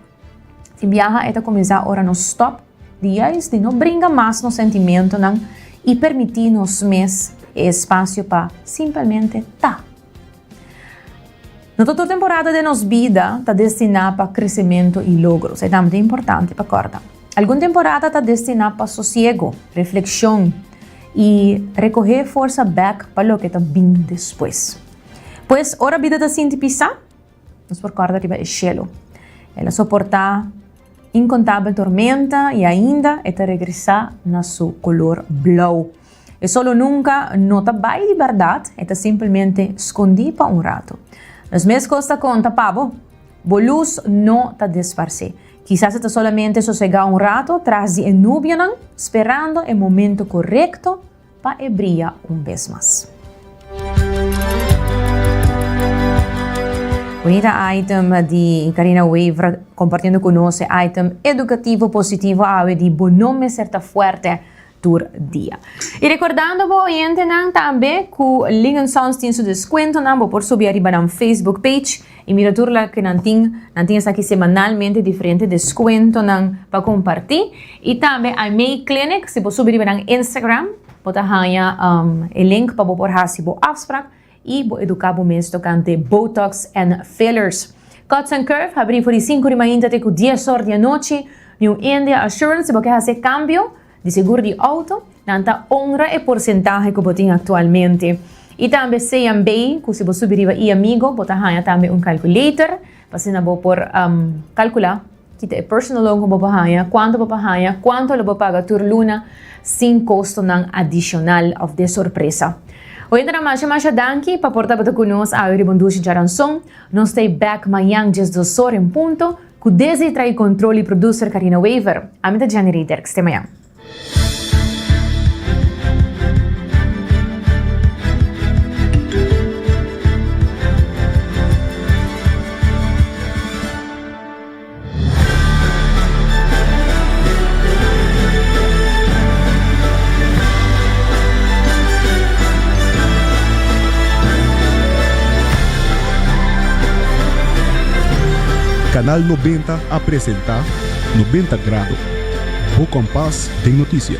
Tin biaha e ta kuminsá ora nos stòp di juis di no bringa mas nos sentimentonan i permití nos mes e espasio pa simpelmente ta. No ta tur temporada den nos bida ta destiná pa kresementu i logro, esei tambe ta importante pa kòrda. Algun temporada ta destiná pa sosiego, reflekshon i rekohé forsa bèk pa loke ta bin despues. Pues, ora bida ta sinti pisá, Nos por kòrda riba e shelu. El a soportá inkontabel tormenta i ainda e ta regresá na su kolor blou. E solo nunka no ta bai di bèrdat, e ta simpelmente skondí pa un ratu. Nos mes kos ta konta pa bo. Bo lus no ta disparsé. Kisas e ta solamente sosegá un ratu tras di e nubianan, sperando e momento korekto Pa e bria un bes mas. Bunita item di Karina Wever compartiendo cu nos e item educativo positivo awe di bo no mester ta fuerte tur dia. Y recordando bo oyentenan tambe cu Ling Sons tin su descuentonan, bo por subi ariba nan Facebook page Y mira tur loke nan tin, nan tin esaki semanalmente diferente descuentonan pa comparti. Y tambe Aimee Clinic, si bo subi riba nan Instagram, bo ta haña e link pa bo por haci bo afspraak y bo educa bo mes tocante Botox en fillers. Cuts and Curve habri for di sinku di mainta te cu dies or di anochi. New India Assurance, si bo ke haci e cambio di seguro di auto, Nan ta honra e porsentahe ku bo tin aktualmente. I tambe CMB, ku si bo subi riba iAmigo, bo ta haña tambe un calculator, pa asina bo por kalkulá ki ta e personal loan ku bo por haña, kuantu bo por haña, kuantu lo bo paga tur luna sin kostonan adishonal òf de sorpresa. Oyentenan masha masha danki pa por tabata ku nos awe riba un dushi djaranson. Nos ta e bèk mañan diesdos or en punto ku Desi trae control i producer Karina Wever. Ami ta Jenny Rieterks. Te mañan. Canal 90 a presenta 90 Grado, bo kompas den notisia.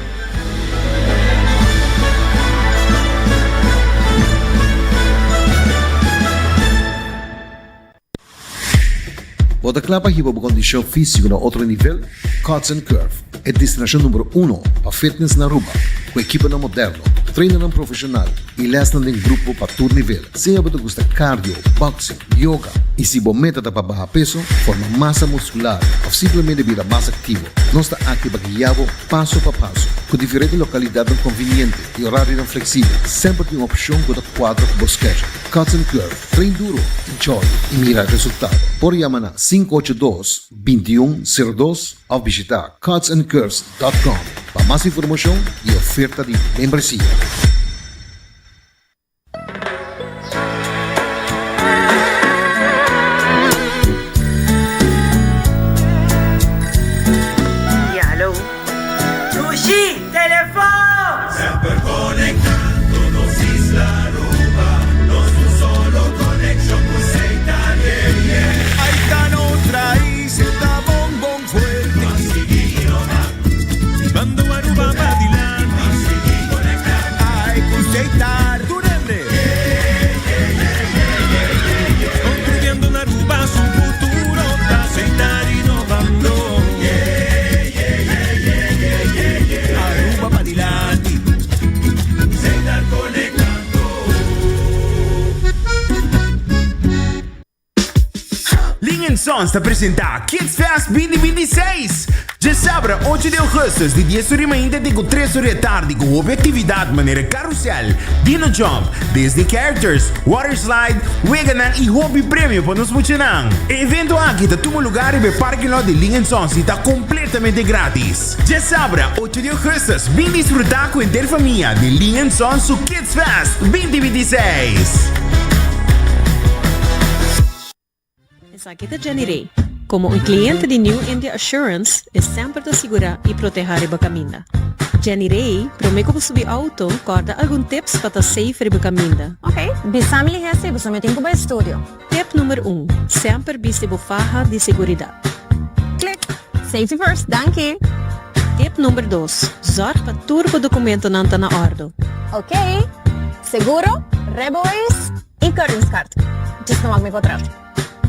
Bo ta kla pa hiba bo kondishon físiko na otro nivel? Cuts and Curve, e destinashon numero uno pa fitness na Aruba, ku ekiponan moderno, trainernan profeshonal i lèsnan den grupo pa tur nivel. Sea bo ta gusta cardio, boxing, yoga i si bo meta ta pa baha peso, forma masa muscular of simplemente bira mas activo, nos ta aki pa guia bo paso pa paso. Cu diferente localidadnan conveniente y horarionan flexibel, semper tin un opcion cu ta cuadra cu bo schedule. Cuts and Curve, train duro, enjoy y mira resultado. Por yama na 582 2102 of bishita cutsandcurves.com pa mas informacion y oferta di membresia. Ya, hallo. Dushi, telefon! Semper conectando nos isla Aruba, nos un solo conexion cu Setar, yeah, yeah. Ahí ta nos raiz, ta bon bon fuerte. Pa sigui innova. Bando Aruba pa dilanti. Pa sigui conecta. Ay, cu Setar. Tur hende. Construyendo na Aruba su futuro, ta Setar innovando. Aruba pa dilanti. Setar conectando. Ling and Sons ta presenta Kids Fest 2026! Djasabra ocho di augustus di dies ora di mainta te ku tres ora di atardi ku hopi aktividat manera karusel, dino jump, Disney characters, water slide, weganan i hopi premio pa nos muchanan. E evento aki ta tuma lugar riba e parking lot di Ling and Sons i ta kompletamente gratis. Djasabra ocho di augustus bin disfruta ku henter famia di Ling and Sons su Kids Fest 2026! Esaki ta Jenny Rey. Komo un kliente di New India Assurance, e semper ta sigurá i protehá riba kaminda. Jenny Rey, promé ku bo subi outo, kòrda algun tips pa ta safe riba kaminda. Ok, bisa mi lihé si pasobra mi tin ku bai studio. Tip number un, Semper bisti bo faha di seguridat. Klik! Safety first, danki! Tip number dos, Zorg pa tur bo dokumentonan ta na òrdu. Ok, seguro, rijbewijs i keuringskaart. Djis no wak mi potret.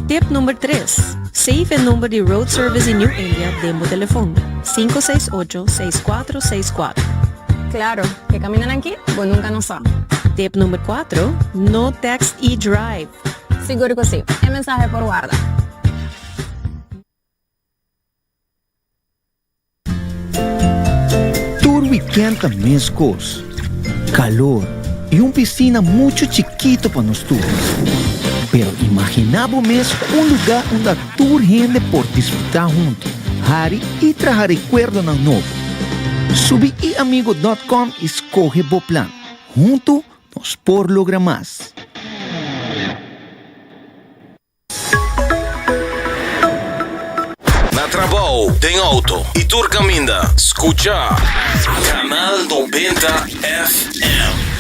Tip number tres, Save e number di Road Service di New India den bo telefon, 568 6464. Claro, ke kamindanan ki bo nunca no sa. Tip number cuatro, No text i drive. Sigur ku si, e mensahe por warda. Tur weekend ta mescos, calor y un piscina mucho chikito pa nos tur. Pero imagina bo mes un lugar unda tur hende por disfruta hunto, hari y traha recuerdonan nobo. Subi iamigo dot com y scoge bo plan. Hunto nos por logra mas. Na trabou, den auto y tur caminda, scucha Canal 90 FM.